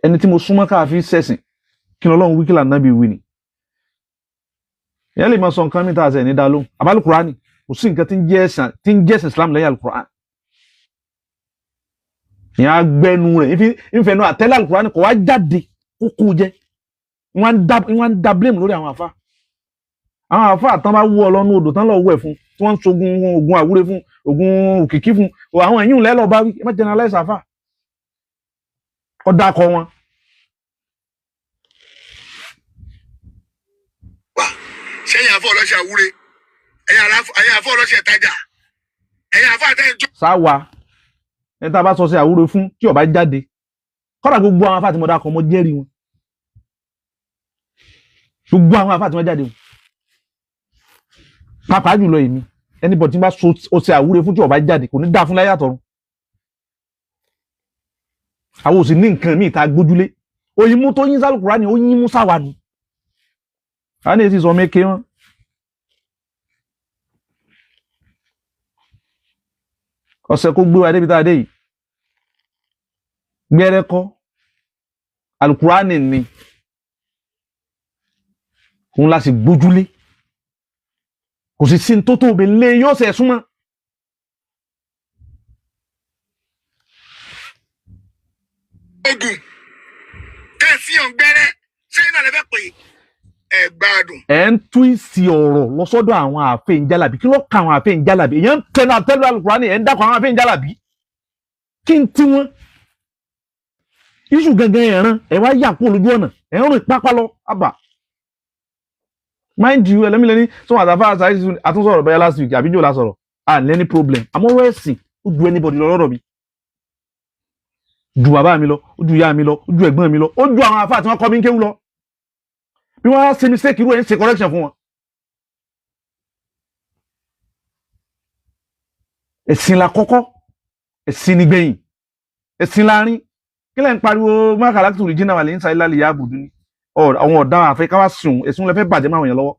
Ẹni tí mo súnmọ́ káàfin sẹ̀sìn, kí ni Ọlọ́run wí, kí lànà bí wí ni. Ìyẹn lè máa sọ nǹkan mi tá a sẹ̀ ní dá lóhùn. Àbálùkùránì, kò sí nǹkan tí ń jẹ́ ẹ̀sìn, tí ń jẹ́ ẹ̀sìn Islam lẹ́yìn Alukur'an. Ìyẹn agbẹnu rẹ̀ ìfẹ̀nu àtẹ́lẹ̀ Alukur'an kò wá jáde kókó jẹ. Wọ́n ń da blame lórí àwọn àfa. Àwọn àfa tán bá wú ọ lọ́nú odò tán lọ wẹ̀ fún, tí wọ́n ń sogun ogun àwúre fún, ogun òkìkí fún, àwọn ẹ̀yìn lẹ́lọ́ bá wí. Ẹ má generalize àfa. Kọ́ dákọ̀ wọn. Ṣẹ́yìn àfọ ọlọ́ṣẹ́ àwúre, ẹ̀yin àfọ ọlọ́ṣẹ́ tajà, ẹ̀yin àfọ àtẹ̀yìnjọ́. Sáwa ẹni tá a bá sọ sí àwúre fún tí ó bá jáde, kọ́dà gbogbo àwọn afá tí mo dákọ̀ mo jẹ́rìí wọn, gbogbo àwọn afá tí wọ́n jáde wọn, pàápàá jùlọ èmi, anybody tí n bá sọ ṣe àwúre fún tí ó bá jáde kò ní dáa fún láyé àtọ̀run. Àwọn ò sì ní nǹkan míì tá a gbójúlé. Òyìnbó mú tó yín sálùkùránì, ó yín mú sáwa nù. A ní èsì sọ méke wọn. Ọ̀sẹ̀ kó gbé wa débi tá a dé yìí. Gbẹ́rẹ́ kọ́ alukurani ni òun la sì gbójúlé, kò sì sí tó tóbi lé yóò ṣe súnmọ́. Ogun tẹ̀sí ọ̀gbẹ́rẹ́ sẹ́yìn náà lè fẹ́ pè é gbádùn. Ẹ̀ ń túwìsì ọ̀rọ̀ lọ́sọ́dọ̀ àwọn àfẹ́ ìjálàbí. Kí ló ka àwọn àfẹ́ ìjálàbí? Èèyàn ń tẹnu àtẹ́lu alukurani, ẹ̀ ń dákọ̀ àwọn àfẹ́ ìjálàbí. Kí n tí wọ́n iṣu gangan ẹ̀ràn ẹ̀ wá yà kó lójú ọ̀nà ẹ̀ ń rìn pápá lọ àbà. Mind you, ẹlẹ́mìlẹ́ni sọ wọn àtàfà àṣà àtúnṣọ̀rọ̀ bẹ́ẹ̀ last week àbí jò lásọ̀rọ̀ à ní any problem. Àmọ́ ọ̀rọ̀ ẹ̀sìn ó ju anybody lọ lọ́rọ̀ mi, ju bàbá mi lọ, ó ju ìyá mi lọ, ó ju ẹ̀gbọ́n mi lọ, ó ju àwọn àfáà tí wọ́n kọ́ mi ń kéwú lọ. Bí wọ́n á ṣe mistake irú ẹ̀ ń ṣe correction fún wọn. Ẹ̀sìn la kọ́kọ́, ẹ̀sìn ni gbẹ̀yìn, ẹ̀sìn láàrin. Kí lẹ́ ń pariwo mákàlá tó rí jìnnà wà lẹ́yìn sáyé lálẹ́ àbùdú ni àwọn ọ̀daràn àfẹ́ káwá sùn, ẹ̀sìn lẹ́fẹ́ bàjẹ́ máwọn èèyàn lọ́wọ́.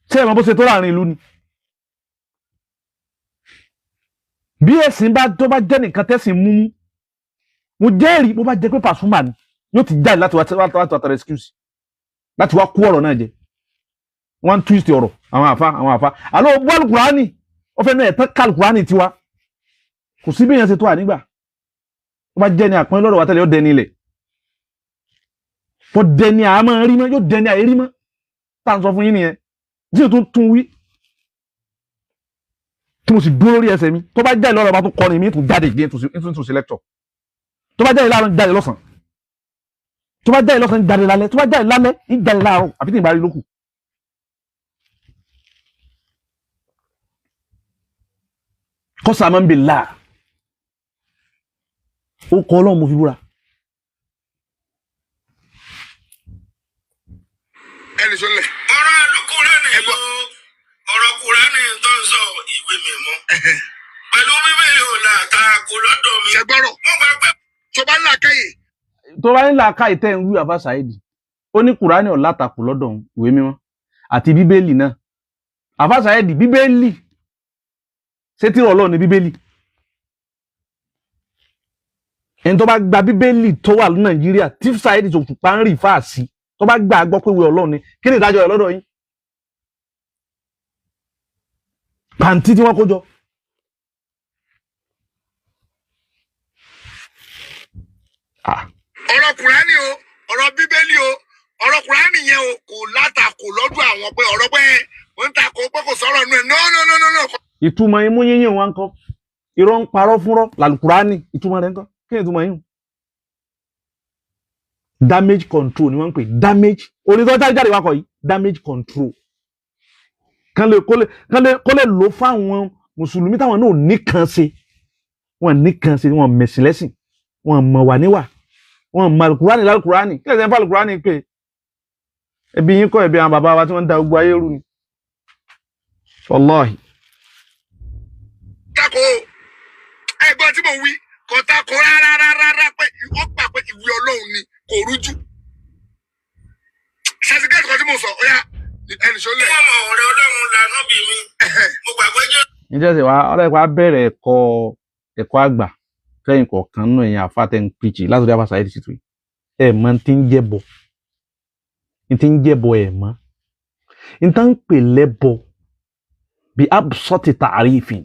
Ṣé ẹ̀ mọ bó ṣe tó láàrin ìlú ni? Bí ẹ̀sìn bá tó bá jẹ́ nìkan tẹ́sìn mú mú, mo jẹ́rìí bó bá jẹ́ pé Pasuma ni yóò ti jáde láti wá tọrọ excuse, láti wá kó ọ̀rọ̀ náà jẹ. Wọ́n ń twist ọ̀rọ̀ àwọn àfa àwọn àfa. Àlọ́ bọ́ alukurani, wọ́n fẹ́ náà ẹ̀tàn ká alukurani tiwa. Kò sí bí èèyàn ṣe tó ànígbà. Ó bá jẹ́ ni àpọ́n lọ́rọ̀ wa tẹ́lẹ̀ yóò dẹni ilẹ̀. Kò dẹni àmọ́ rí mọ́, yóò dẹni àìrí mọ́. Tá à ń sọ fún yín nìyẹn. Tí o tún tún wí. Tí mo sì dúró lórí ẹsẹ̀ mi. Tó bá jáde lọ́rọ̀ bá tún kọrin mi, tún jáde ìgbé tún ṣe lecture. Tó bá jáde láàárọ̀ jáde lọ́sàn-án. Tó bá jáde lọ́sàn-án jáde lálẹ́. Tó bá jáde lálẹ́ ń jáde láàárọ̀ àfi tí ì bá rí lókù. Kọ́sàmọ́ ń bè láà. Ó kọ́ Ọlọ́run mo fi búra. Ẹni sọ lẹ̀. Ọ̀rọ̀ Kùránì ló ọ̀rọ̀ Kùránì tó ń sọ ìwé mímọ́. Pẹ̀lú Bíbélì ò látakò lọ́dọ̀ mi. Ṣé gbọ́rọ̀? Wọ́n gbà pé tó bá ń là kẹ́yìn. Tó bá ń là ká ìtẹ́ ń wí àbá Saidi, ó ní Kùránì ò látakò lọ́dọ̀ òun, ìwé mímọ́ àti Bíbélì náà. Àbá Saidi, Bíbélì ṣé tírà Ọlọ́run ni Bíbélì? Ẹni tó bá gba Bíbélì tó wà ní Nàìjíríà tí Saidi Òṣùpá ń rì fáàsì, tó bá gbà gbọ́ pé ìwé Ọlọ́run ni, kí ni ìdájọ́ rẹ̀ lọ́dọ̀ yín? Pàǹtí tí wọ́n kó jọ. Ọ̀rọ̀ Kùránì o, ọ̀rọ̀ Bíbélì o, ọ̀rọ̀ Kùránì yẹn o kò látakò lọ́dọ̀ àwọn pé ọ̀rọ̀ pé ó ń takò pé kò sọ̀rọ̀ nù ẹ̀. No no no no no. Ìtumọ̀ imú yínyìn wọn kọ́, irọ́ ń parọ́ fúnrọ́ làlùkùránì, ìtumọ̀ rẹ̀ ń kọ́, kí ni ìtumọ̀ yín? Damage control ni wọ́n ń pè damage onítọ́ jáde wakọ̀ yìí, damage control kán lè kó lè lò fáwọn mùsùlùmí táwọn náà nìkan ṣe, wọn nìkan ṣe, wọn mẹ̀sìn lẹ́sìn, wọn mọ̀ wà níwà, wọn mọ̀ alukurani lálùkùránì. Kí lẹ́sìn fún alukurani pé ẹbí yín kọ́, ẹbí àwọn bàbá wa tí wọ́n ń da gbogbo ayé rú ni. Wallahi. Tako ẹ̀gbọ́n tí mo wí kò tako rárá rárá pé wọ́n gbà pé ìwé Ọlọ́run ni, kò rújú. Ṣàtìkẹ́tì kan tí mo sọ, ó yá ẹnì sọ lẹ̀. Wọ́n mọ̀ ọ̀rẹ́ ọ̀rẹ́ Ọlọ́run lànà bí mi. Mo gbà pé Jésù Níjẹ́ sì wá ọ̀rẹ́ wa bẹ̀rẹ̀ ẹ̀kọ́ àgbà fẹ́yìn kọ̀ọ̀kan nínú ẹ̀yìn àfa tẹ́ ń pìchì látọ̀dọ̀ Alfa Saheed Shittu. Ẹ̀ mọ̀ tí ń jẹ́bọ, tí ń jẹ́bọ ẹ̀ mọ́. N tá ń pè lẹ́bọ bí absọ́tì tààrífin,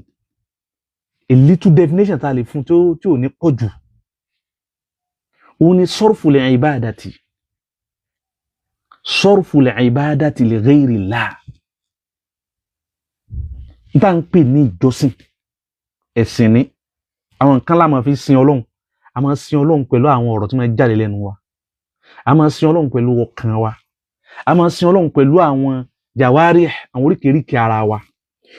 a little definition tá a lè fún tí ò ní pọ̀ jù. Òun ni sarful ibadati, sarful ibadati li ghayrillah. N tá ń pè ní ìjọsìn, ẹ̀sìn ni àwọn nǹkan la máa fi sin Ọlọ́run. A máa sin Ọlọ́run pẹ̀lú àwọn ọ̀rọ̀ tí máa jáde lẹ́nu wa, a máa sin Ọlọ́run pẹ̀lú ọkàn wa, a máa sin Ọlọ́run pẹ̀lú àwọn jàwárí, àwọn oríkèéríkèé ara wa.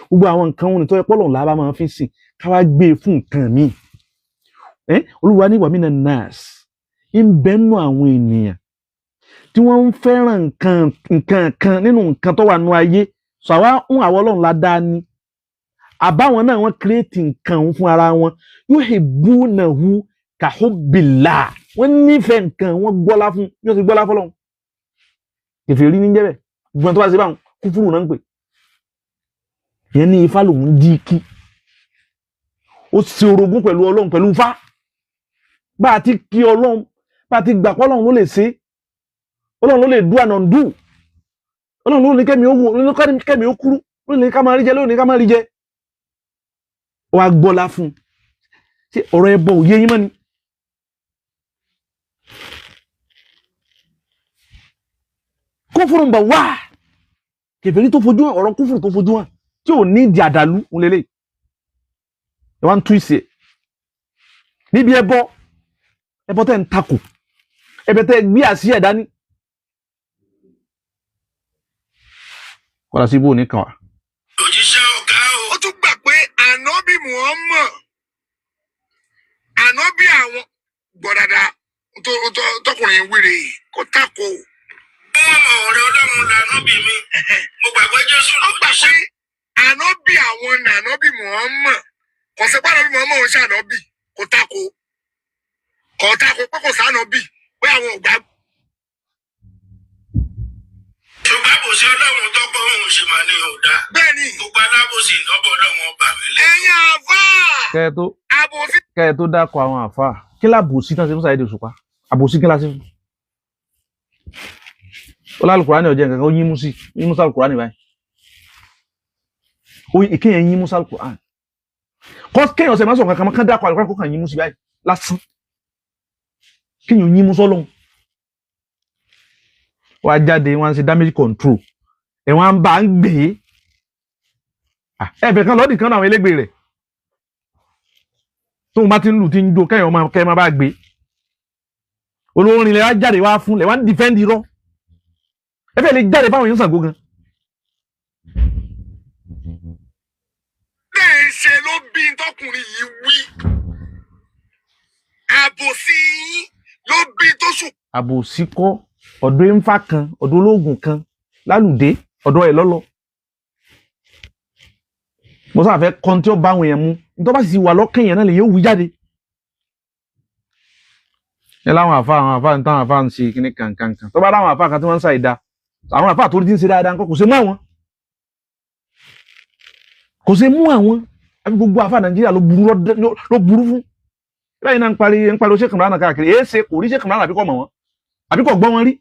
Gbogbo àwọn nǹkan wọn ni tó yẹ pọ́lọ̀ làbá máa fi sìn, ká wá gbé e fún nǹkan míì. Olúwa ní wàmínà nas ń bẹ́nu àwọn ènìyàn tí wọ́n ń fẹ́ràn nǹkan kan nínú nǹkan tó wà nú ayé. Sọ àwa ń àwọn Ọlọ́run la dá ní, àbáwọn náà wọ́n kírètì nǹkan òun fún ara wọn. Yuhibbunahu kahubbillah, wọ́n nífẹ̀ẹ́ nǹkan, wọ́n gbọ́lá fún bí wọ́n ti gbọ́lá fọlọ́run. Kèfèrí ní jẹ́ bẹ́ẹ̀. Gbọ́n tó bá ṣe báwọn kúfúrú náà ń pè. Ìyẹn ní ifá lòun dí kí ó ṣe orogún pẹ̀lú Ọlọ́run pẹ̀lú ifá. Bá a ti kí Ọlọ́run, bá a ti gbà pé Ọlọ́run ló lè ṣe, Ọlọ́run ló lè dú àná dú, Ọlọ́run ló ní kẹ́mi ó wò, ló ní kẹ́mi ó kúrú, ló ní ká máa rí jẹ, ló ní ká máa rí jẹ. Ó wá gbọ́lá fún un. Ṣé ọ̀rọ̀ ẹbọ ò yé yín mọ́ ni? Kúfùrù ń bọ̀ wá kèfèrí tó fojú hàn, ọ̀rọ̀ kúfùrù tó fojú hàn tí ò ní ìdí àdàlú ń lélẹ̀. Ẹ wá ń tú ìsì ẹ̀ níbi ẹbọ, ẹbọ tẹ́ ń takò, ẹbẹ tẹ́ gbé àsíá ẹ̀ dání. Kọ́lá sí ibò ní kàn wá. Òjíṣẹ́ ọ̀gá o. Ó tún gbà pé ànábì Muhammad, ànábì àwọn gbọ́ dáadáa tọkùnrin wíre kó tako. Wọ́n mọ̀ ọ̀rẹ́ Ọlọ́run lànà bí mi. Mo gbà pé Jésù Ó gbà pé lòjíṣẹ́. ànábì àwọn ní ànábì Muhammad, kò sí pé ànábì Muhammad ń ṣànábì, kò tako, kò tako pé kò sànábì pé àwọn ò gbà. Ṣùgbọ́n àbòsí Ọlọ́run tọ́pọ̀ òun ṣe máa ní ọ̀dà. Bẹ́ẹ̀ ni Gbogbo alábòsí ìnáwó Ọlọ́run ọba mi lẹ́yìn. ẹ̀yin àfáà àbòsí. Kẹ́ ẹ tó dákọ̀ àwọn àfáà, kí lábòsí tán ṣe fún Saheed Òṣùpá? Àbòsí kí la ṣe fún? Ó lálùkùránì ọ̀jẹ̀ nǹkan kan, ó yín mú sí, yín mú sálùkùránì báyìí. Ó kéèyàn yín mú sálùkùránì. Kọ́ kéèyàn ṣe máa sọ̀rọ̀ kankan kán dákọ̀ àlùkùránì kó kàn yín mú sí báyìí lásán. Kéèyàn yín mú sọ́lọ́hun. Wọ́n á jáde, wọ́n á ṣe damage control. Ẹ̀wọ̀n á ń bá ń gbé. Ẹ̀fẹ̀ kan lọ́ọ̀dì kan náà àwọn elégbè rẹ̀. Tóun bá ti ń lù tí ń jó kẹ́yìn ọmọ kẹ́ ẹ máa bá gbé. Olórin lè wá jáde wá fún lè wá ń defend irọ́. Ẹ fẹ́ lè jáde fáwọn èèyàn Ṣàngó gan. Bẹ́ẹ̀ ṣe ló bí tọkùnrin yìí wí. Àbòsí yín ló bí tó sùn. Àbòsí kọ́, ọ̀dọ̀ ẹ̀ńfà kan, ọ̀dọ̀ ológun kan, lálùdé, ọ̀dọ̀ ẹ̀ lọ́lọ́. Mo sábà fẹ́ kọ́ tí ó bá àwọn èèyàn mu. Nítorí bá sì wà lọ́kàn èèyàn náà lè yóò wí jáde. Ẹ láwọn àfa, àwọn àfa ń táwọn àfa ń ṣe kíní kankankan. Tó bá láwọn àfa kan tí wọ́n ń ṣàìdá, àwọn àfa tó ti ń ṣe dáadáa nǹkan kò ṣe mú àwọn. Kò ṣe mú àwọn. Àbí gbogbo àfa Nàìjíríà ló burú ló burú fún. Bẹ́ẹ̀ náà ń pariwo Sheikh Imran káàkiri. Èé ṣe kò rí Sheikh Imran àbí kò mọ̀ wọ́n. Àbí kò gbọ́ wọn rí.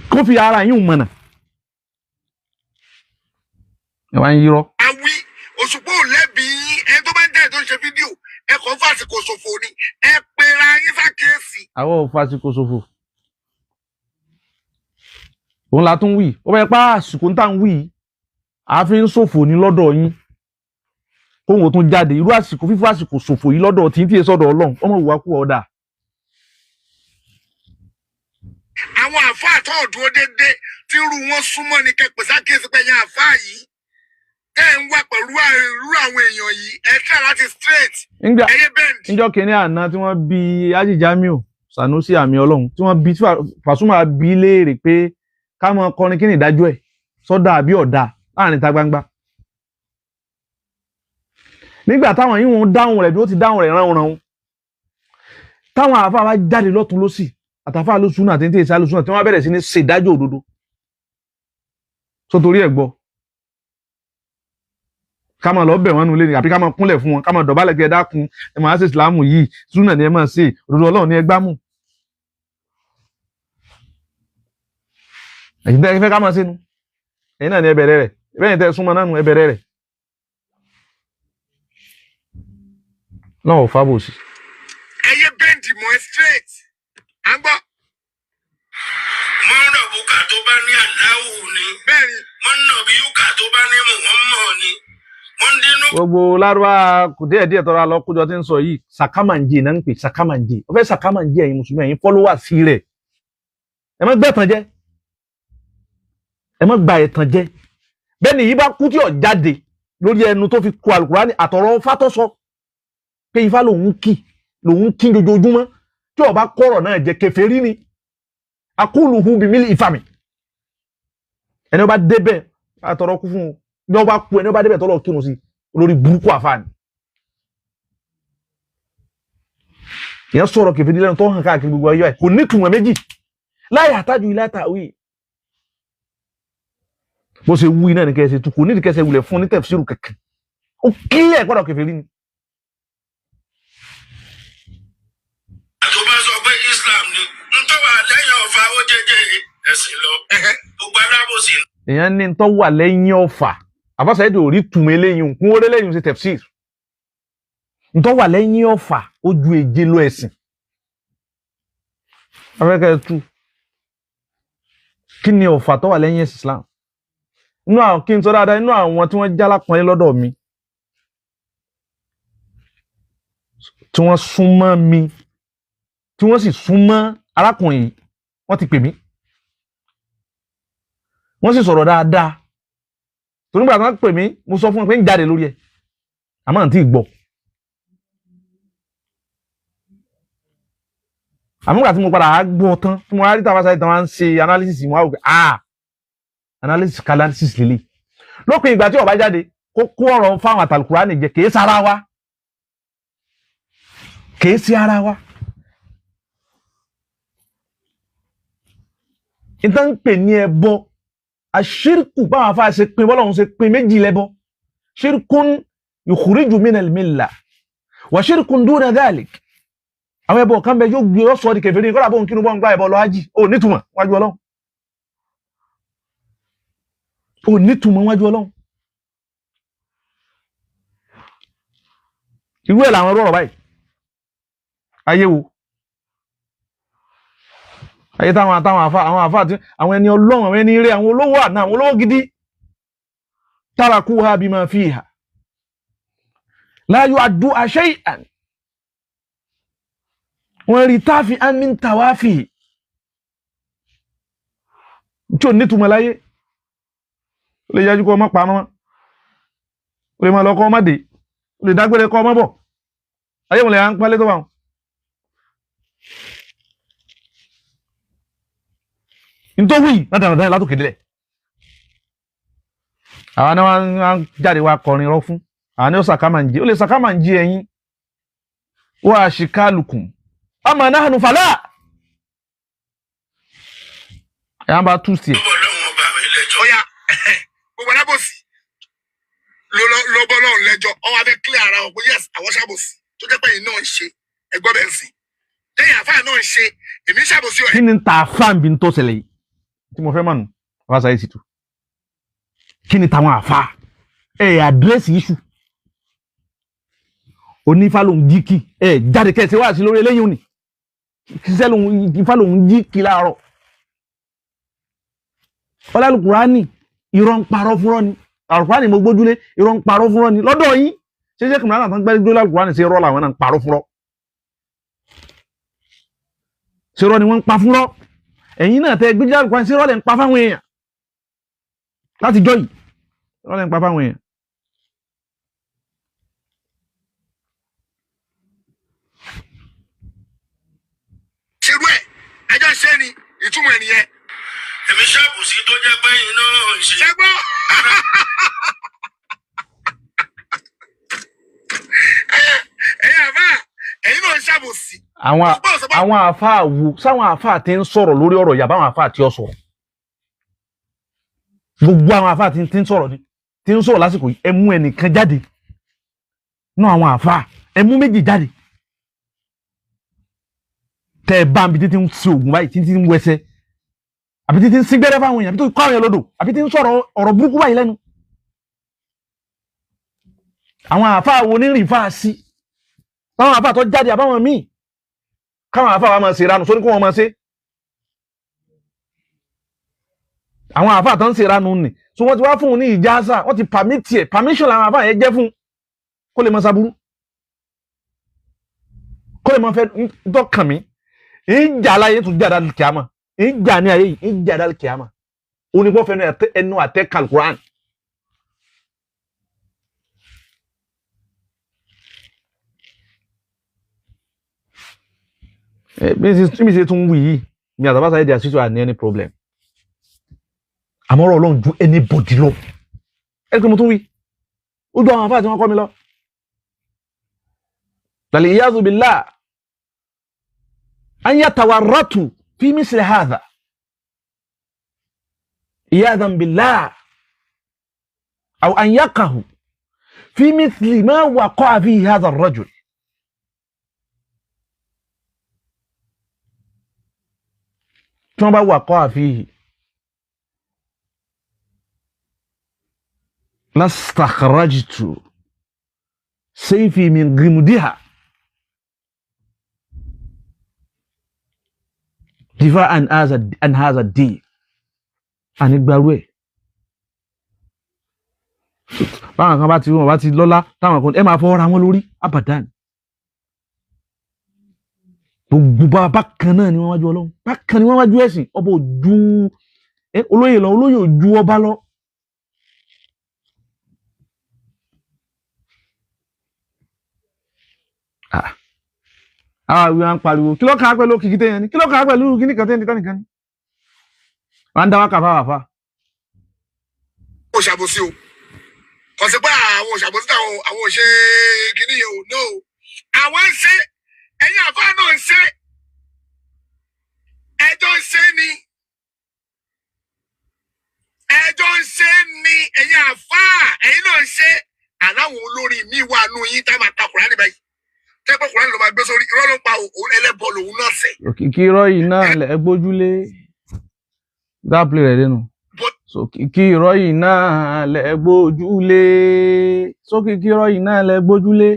Kó fi ara yín mọ̀nà. Ẹ wá ń yírọ́. Àwí Òṣùpá ò lẹ́bi yín, ẹni tó bá ń jáde tó ń ṣe fídíò ẹ kàn fàsìkò ṣòfò ni, ẹ pera yín sákèésì. Àwọn ò fàsìkò ṣòfò. Òun la tún wí. Ó bá yẹ pa àsìkò ń tà ń wí yìí, a fi ń ṣòfò ní lọ́dọ̀ yín. Kóhun ó tún jáde irú àsìkò fífún àsìkò ṣòfò yìí lọ́dọ̀ tí ń tí ì sọ́dọ̀ Ọlọ́run, ọmọ ìwà kú ọ̀dà. Àwọn àfáà tó dúró déédéé tí irú wọn súnmọ́ ni kẹ́ pè sákèésí pé ẹ̀yin àfáà yìí tẹ́ ẹ̀ ń wá pẹ̀lú irú àwọn èèyàn yìí, ẹ try láti straight ẹyẹ bend. Níjọ́ kìíní àná tí wọ́n bi Haji Jamiu Sanusi àmì Ọlọ́run, tí wọ́n bi tí Pasuma bi léèrè pé ká mọ kọrin kí ni ìdájọ́ ẹ̀, sọ́dà àbí ọ̀dà láàrin ìta gbangba. Nígbà táwọn yìí ń dáhùn rẹ̀ bí ó ti dáhùn rẹ̀ ránranran, táwọn àáfàá wa jáde lọ́tún lọ́sì Àtàfà alùsùnà àti tí èsì alùsùnà tí wọ́n bẹ̀rẹ̀ sí ní ṣèdájọ́ òdodo tó torí ẹ̀ gbọ́ ká máa lọ bẹ̀ wọ́n nulẹ̀ ni àbí ká máa kúnlẹ̀ fún wọn, ká máa dọ̀bálẹ̀ pé ẹ dákun, ẹ máa ṣe ìsìlámù yìí, súnà ni ẹ máa ṣe, òdodo Ọlọ́run ni ẹ gbámú. Ẹ̀yin tẹ́ ẹ fẹ́ ká máa ṣe nu, ẹ̀yin náà ni ẹ bẹ̀rẹ̀ rẹ̀, bẹ́ẹ̀ tẹ́ ẹ súnmọ́ náà nu, ẹ bẹ̀rẹ̀ rẹ̀. Náà ò fábòsì. Ẹyẹ bẹ́ǹdì mọ́ ẹ straight à ń gbọ́. Mọ́ ń rọ̀ bùkà tó bá ní aláwù ni. Bẹ́ẹ̀ ni. Mọ́ ń nà bí yúkà tó bá ní mọ̀ wọ́n mọ̀ ni. Mọ́ ń dínú. Gbogbo lárúbá kò díẹ̀ díẹ̀ tọ́ra lọ kójọ tí ń sọ yìí, sàkámàǹjì náà ń pè sàkámàǹjì. Ó fẹ́ sàkámàǹjì ẹ̀yin mùsùlùmí, ẹ̀yin fọ́lọ́wà sí rẹ̀. Ẹ má gbẹ̀tàn jẹ, ẹ má gba ẹ̀tàn jẹ. Bẹ́ẹ̀ ni yìí bá kú tí ò jáde lórí ẹnu tó fi kó alukurani àtọ̀rọ̀ fátọ́sọ pé ifá lòun kì lòun kí jojoojúmọ́, tí ó bá kọ̀rọ̀ náà jẹ kèfèrí ni. Akúlùhù bìmílì ìfàmì. Ẹni ó bá débẹ̀ àtọ̀rọ̀ kú fún un, ní ó bá kú, ẹni ó bá débẹ̀ tọ́lọ̀ kírun sí olórí burúkú àfààní. Ìyẹn sọ̀rọ̀ kèfèrí lẹ́nu tó hàn káàkiri gbogbo ayé ẹ̀ kò ní ìtumọ̀ méjì láyé àtàjù ilé àtàwí. Bó ṣe wú iná ní kẹsẹ̀ tó kò ní kẹsẹ̀ wulẹ̀ fún ní tẹ̀fsíìrù kẹ̀kẹ́, ó kílẹ̀ gbọ́dọ̀ kèfèrí ni. Tó bá sọ pé Islam ni ń tọ́ wà lẹ́yìn ọ̀fà ó jẹjẹ ẹ̀sìn lọ. Gbogbo alábòsí. Èèyàn ní tó wà lẹ́yìn ọ̀fà àbáṣe èdè ò rí tùmọ̀ eléyìí kún ó lẹ́yìn ṣe tẹ̀fsíìrù. Ń tó wà lẹ́yìn ọ̀fà ó ju èje lọ ẹ̀sìn. Afẹ́kẹ́ tú kí ni ọ̀fà tó wà lẹ́yìn ẹ̀sìn Islam? Inú àwọn kí n sọ dáadáa, inú àwọn tí wọ́n jálá pọ́nlé lọ́dọ̀ mi, tí wọ́n súnmọ́ mi, tí wọ́n sì súnmọ́ arákùnrin yìí, wọ́n ti pè mí, wọ́n sì sọ̀rọ̀ dáadáa. Torí nígbà tí wọ́n pè mí, mo sọ fún wọn pé ń jáde lórí ẹ̀, àmọ́ àǹtí gbọ́. Àmọ́ nígbà tí mo padà á gbọ́ tán, tí mo wá rí tàbá sáyé tán wá ń ṣe analysis, mo wá wò pé ah, analysis analysis lélẹ̀. Lópin ìgbà tí ó bá jáde kó kó ọ̀rọ̀ fáwọn àtàlùkùránì jẹ, kìí sára wa, kìí sí ara wa. Ìtàn ń pè ní ẹbọ àṣírkù, báwọn afá ṣe pin bọ́lọ́hún ṣe pin méjì lẹ́bọ. Ṣírkùn yukhriju minal millah wa ṣírkùn duna dhalik. Àwọn ẹbọ kan bẹ yóò gbé ọ sọ di kèfèrí, kọ́lá bóun kínú bọ́n gbá ẹbọ lọ ájì, ó nítumọ̀ wájú Ọlọ́run, ó nítumọ̀ wájú Ọlọ́run. Irú ẹ̀ làwọn ọ̀rọ̀ báyìí. Ayé wo ayé táwọn àtàwọn àfa àwọn àfa àti àwọn ẹni Ọlọ́run, àwọn ẹni ire, àwọn olówó àná, àwọn olówó gidi, tarakuha bima fiha la yu'addu shay'an, wọ́n rí táàfin amin tàwáfì tí ò nítumọ̀ láyé. Ó lè yájú kọ́ ọmọ pa mọ́, ó lè máa lọ kọ́ ọmọ dé, ó lè dágbére kọ́ ọmọ bọ̀. Ayé wọn lè à ń pálé tó bá wọn. Nítorí látàràtà látòkè délẹ̀ àwọn náà wọ́n jáde wá kọrin rọ fún àwọn ní ó sàkámàǹjì, ó lè sàkámàǹjì ẹ̀yìn wọ́n àṣìkálùkùn ọmọ náà nù fàlà ẹ̀ á bá tú sí ẹ̀. Ọlọ́run ọba mi lẹ́jọ́. Ó yá, gbogbo alábòsí ló bọ́ lọ́run lẹ́jọ́. Ọ wá fẹ́ clear ara wọn pé yes, àwọn ṣàbòsí tó jẹ́ pé ẹ̀yin náà ń ṣe ẹgbọ́ bẹ́ẹ̀ sìn lẹ́yìn àfáà náà ń ṣe èmi ń ṣàbòsí Kí ni ta àfáà bí n tó ṣẹlẹ̀ yìí tí mo fẹ́ mọ̀ nù wá sáyé sì tu kí ni tàwọn àfáà ẹ̀ àdírẹ́sì iṣu onífà lòun jí kí ẹ jáde kẹsì wá sí lórí eléyìí òní ṣiṣẹ́ lòun ifá lòun jí kí láàárọ̀ ọlálùkùránì irọ́ ń parọ́ fúnrọ́ ni àlùkùránì mo gbójúlé irọ́ ń parọ́ fúnrọ́ ni lọ́dọ̀ yín. Ṣé ṣé kìmìlá náà tán gbẹ́gbẹ́ lálùkùránì ṣe irọ́ làwọn náà ń parọ́ fúnrọ́, ṣe irọ́ ni wọ́n ń pa fúnrọ́? Ẹ̀yin náà tẹ gbójúlé àlùkùránì ṣe irọ́ lẹ̀ ń pa fáwọn èèyàn láti jọ́ yìí, irọ́ lẹ̀ ń pa fáwọn èèyàn. Ṣerú ẹ̀ ẹjọ́ ṣe ni ìtumọ̀ ẹ̀ nìyẹn. Èmi ṣàbòsí tó jẹ́ pé iná ń ṣe. Ṣé gbọ́? Ẹ̀yin àfáà ẹ̀yin náà ń ṣàbòsí. Àwọn àwọn àáfàá wo sáwọn àáfàá tí ń sọ̀rọ̀ lórí ọ̀rọ̀ yàbá àwọn àáfàá tí ó sọ̀rọ̀, gbogbo àwọn àáfàá tí ń sọ̀rọ̀ ni tí ń sọ̀rọ̀ lásìkò yìí, ẹ mú ẹnìkan jáde nú àwọn àáfàá, ẹ mú méjì jáde tẹ ẹ bá ń bi títí ń ṣe oògùn báyìí, títí ń wẹsẹ, àbí títí ń sígbẹ́rẹ́ fáwọn èèyàn, àbí tó kọ́ àwọn èèyàn lódò, àbí tí ń sọ̀rọ̀ ọ̀rọ̀ burúkú báyìí lẹ́nu. Àwọn àáfàá wo ní rìn fáa sí báwọn àáfàá tó jáde àbáwọn míì, káwọn àáfàá wa máa ṣe ìranù sóní kó wọn máa ṣe. Àwọn àáfàá tó ń ṣe ìranù nì, so wọ́n ti wá fún un ní ìjáàsà, wọ́n ti permit ẹ̀, permission làwọn àáfàá yẹn jẹ́ fún un kó lè máa ṣaburú, kó lè máa fẹ́ dọ́kàn mí. Ìjà aláyé tún jà dálì kìámà, ìjà ní ayé yìí, ìjà dálì kìámà, onígbọ́ fẹnu ẹnu àtẹ kàlùkùrán. Bí mi ṣe tún wù yìí, mi àtàbà sáyé di àṣìṣe àní any problem, àmọ́ ọ̀rọ̀ Ọlọ́run ju anybody lọ. Ẹ pé mo tún wí, ó ju àwọn àfáà tí wọ́n kọ́ mi lọ. Lálẹ́ ìyáàzù billah an yatawarratu fi misli hadha iyadan billah aw an yaqahu fi misli ma waqa'a fihi hadha ar-rajul. Tí wọ́n bá waqa'a fihi lastakhrajtu sayfi min ghimdiha difa'an an hadha ad-din. Àní gbarú ẹ̀ báwọn kan bá ti wọn bá ti lọ́lá táwọn kan ẹ máa fọwọ́ ra wọn lórí abadan. Gbogbo bá bákan náà ni wọ́n wájú Ọlọ́run, bákan ni wọ́n wájú ẹ̀sìn. Ọba ojú olóyè lọ, olóyè ojú ọba lọ. Àwọn àwọn pariwo kí ló kà á pẹ̀lú òkìkí téèyàn ní, kí ló kà á pẹ̀lú kíní kan téèyàn nìkan ní. Wọ́n á dá wákà fáwọn àfa. Ó ṣàbòsí o, kò sí pé àwọn òṣàbòsí táwọn àwọn òṣè kìíní yẹn o, no, àwọn ń ṣe, ẹ̀yin àfáà náà ń ṣe, ẹjọ́ ń ṣe ni, ẹjọ́ ń ṣe ni, ẹ̀yin àfáà ẹ̀yin náà ń ṣe. Aláwọn olórin mi wà nù yín tá máa ta Kùránì báyìí, tẹ́pẹ́ Kùránì ló máa gbé sórí, irọ́ ló ń pa òun, ẹlẹ́bọ lòun náà sẹ̀. Òkìkí irọ́ yìí náà lẹ gbójúlé that play rẹ̀ dénú. Sòkìkí irọ́ yìí náà lẹ gbójúlé, sókìkí irọ́ yìí náà lẹ gbójúlé,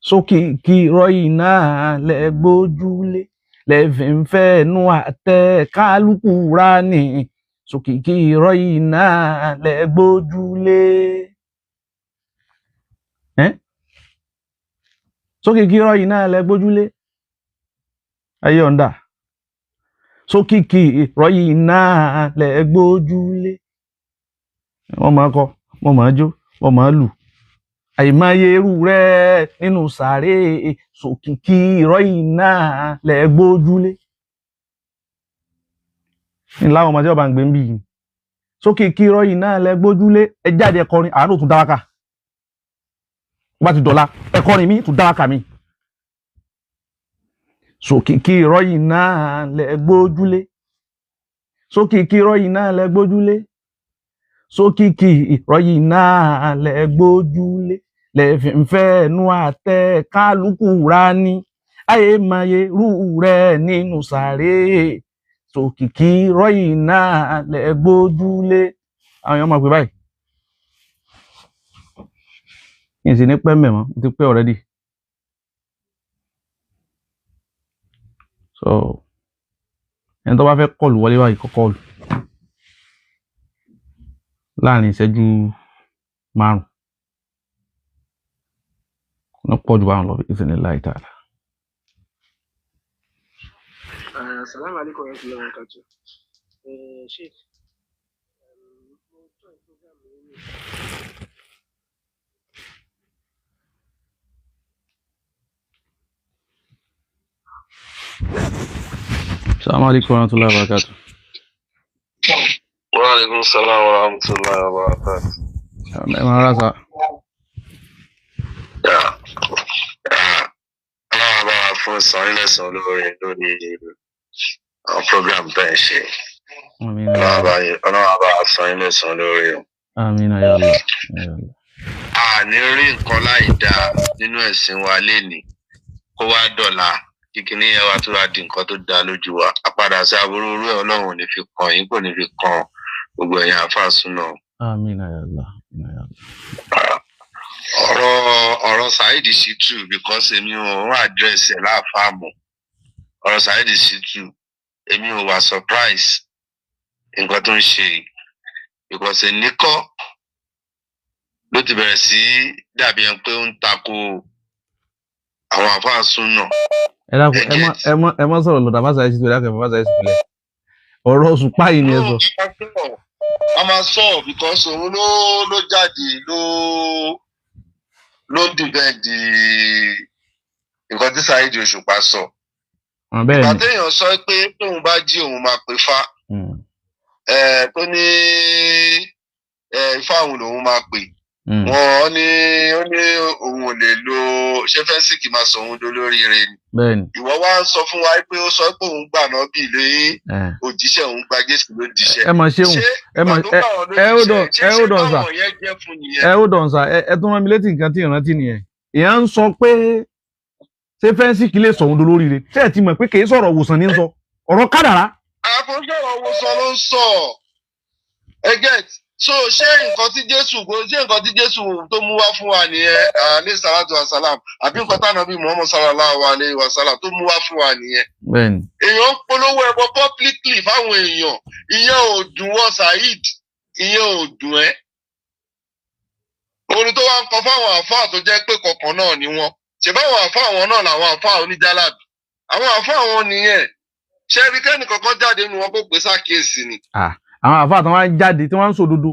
sókìkí irọ́ yìí náà lẹ gbójúlé, lẹ́fì ń fẹ́ nu àtẹ kálukú ra ni, sókìkí irọ́ yìí náà lẹ gbójúlé. Sókìkí irọ́ yìí náà lẹ gbójúlé, ayé ọ̀ǹda. Sókìkí irọ́ yìí náà lẹ gbójúlé. Wọ́n máa kọ, wọ́n máa jó, wọ́n máa lù. Àìmọye irú rẹ̀ nínú sàárè, sókìkí irọ́ yìí náà lẹ gbójúlé. Ńlá àwọn ọmọdé ọba ń gbé ń bì yìí. Sókìkí irọ́ yìí náà lẹ gbójúlé. Ẹ jáde ẹ kọrin, àánú tún dáwákà. Bá ti dọ̀la, ẹ kọrin mi tún dáwákà mi. Sókìkí irọ́ yìí náà lẹ gbójúlé, sókìkí irọ́ yìí náà lẹ gbójúlé, sókìkí irọ́ yìí náà lẹ gbójúlé, lẹ́fì ń fẹ́ nu àtẹ kálukú ra ni, àyèmáyé rú rẹ̀ nínú sàárè, sókìkí irọ́ yìí náà lẹ gbójúlé. Àwọn èèyàn máa pè báyìí, kí n sì ní pẹ́ mẹ́mọ́, mo ti pẹ́ already. So ẹni tó bá fẹ́ kọlù wọlé báyìí kó kọlù láàrin ìṣẹ́jú márùn-ún, ní pọ̀ jù báwọn lọ bí iznillahi ta'ala. Assalamu alaikum warahmatullahi wabarakatuh. Sheikh, mo join program yìí ní Assalamu alaikum warahmatullahi wabarakatuh. Wa alaikum salam wa rahmatullahi wa barakatuh. Ẹ máa rà sá. fún san yín lẹ́san olóore lórí àwọn program tẹ́ ẹ ṣe. Àmín. Ọlọ́run á bá san yín lẹ́san olóore o. Àmín ya Allah. Ya Allah. A ní rí nǹkan láì dáa nínú ẹ̀sìn wa lénìí kó wá dọ̀la kíkiní yẹn wá tó wá di nǹkan tó dáa lójú wa. Àpadà sí aburú irú ẹ̀ Ọlọ́run ò ní fi kàn yín, kò ní fi kàn gbogbo ẹ̀yin àáfàá súnà. Àmín ya Allah. Àmín ya Allah. Ọ̀rọ̀ Saheed Shittu, because èmi ò ń address ẹ̀ láàfáà mọ́. Ọ̀rọ̀ Saheed Shittu, èmi ò wà surprise nǹkan tó ń ṣe yìí, because èní kọ́ ló ti bẹ̀rẹ̀ sí dàbí ẹni pé ó ń tako àwọn àáfàá súnà. Ẹ dákun, ẹ má sọ̀rọ̀ lọ́dà bá Saheed Shittu. Ẹ dákun, ẹ bá Saheed Shittu lẹ̀. Ọ̀rọ̀ Òṣùpá yìí ni ẹ sọ. A máa sọ because òun ló jáde ló ń defend nǹkan tí Saheed Òṣùpá sọ. Ah, bẹ́ẹ̀ Ìgbà ni. téèyàn sọ pé tóun bá jí òun máa pè fá, tó ní ifá òun lòun máa pè. Wọn ní ó ní òun ò lè lo ṣé fẹsíkì máa sọ òun dolóríire ni. Bẹ́ẹ̀ ni. Ìwọ wá ń sọ fún wa pé ó sọ pé òun gbà náà bì lé òjíṣẹ́, òun gba Jésù lójíṣẹ́. Ẹ mọ̀ ṣéun. Ṣé Ẹ mọ̀ ìgbà tó gbà wọ́n ẹ hold on, lójíṣẹ́, ẹ ṣé hold on, sir. báwọn yẹn jẹ́ fún nìyẹn? Ẹ hold on, sir. Ẹ tún rán mi létí nǹkan tí ìrántí nìyẹn. Èèyàn ń sọ pé ṣé fẹ́ǹsì kì í lè sọ̀hún dolóríire? Ṣé ẹ ti mọ̀ pé kì í sọ̀rọ̀ òwòsàn ní sọ ọ̀rọ̀ kádàrá? Àkójọrò wo sọ ló ń sọ ẹ get. So ṣé nǹkan tí Jésù ṣé nǹkan tí Jésù tó mú wá fún wa nìyẹn, alayhi salatu wa salam, àbí nǹkan táwọn bíi Muhammad sallallahu alayhi wa sallam tó mú wá fún wa nìyẹn? Bẹ́ẹ̀ ni. Èèyàn ń polówó ẹbọ publicly fáwọn èèyàn, ìyẹn ò dùn wọ́n. Saheed, ìyẹn ò dùn ẹ́. Orin tó wá ń kọ fáwọn àáfàá tó jẹ́ pé kọ̀ọ̀kan náà ni wọ́n ṣe, báwọn àáfàá wọn náà làwọn àáfàá oníjàlábì, àwọn àáfàá wọn nìyẹn. Ṣé ibi kẹ́ni kankan jáde nínú wọn kó pè sákìyèsí ni? Àwọn àfáà tí wọ́n á jáde tí wọ́n ń sòdodo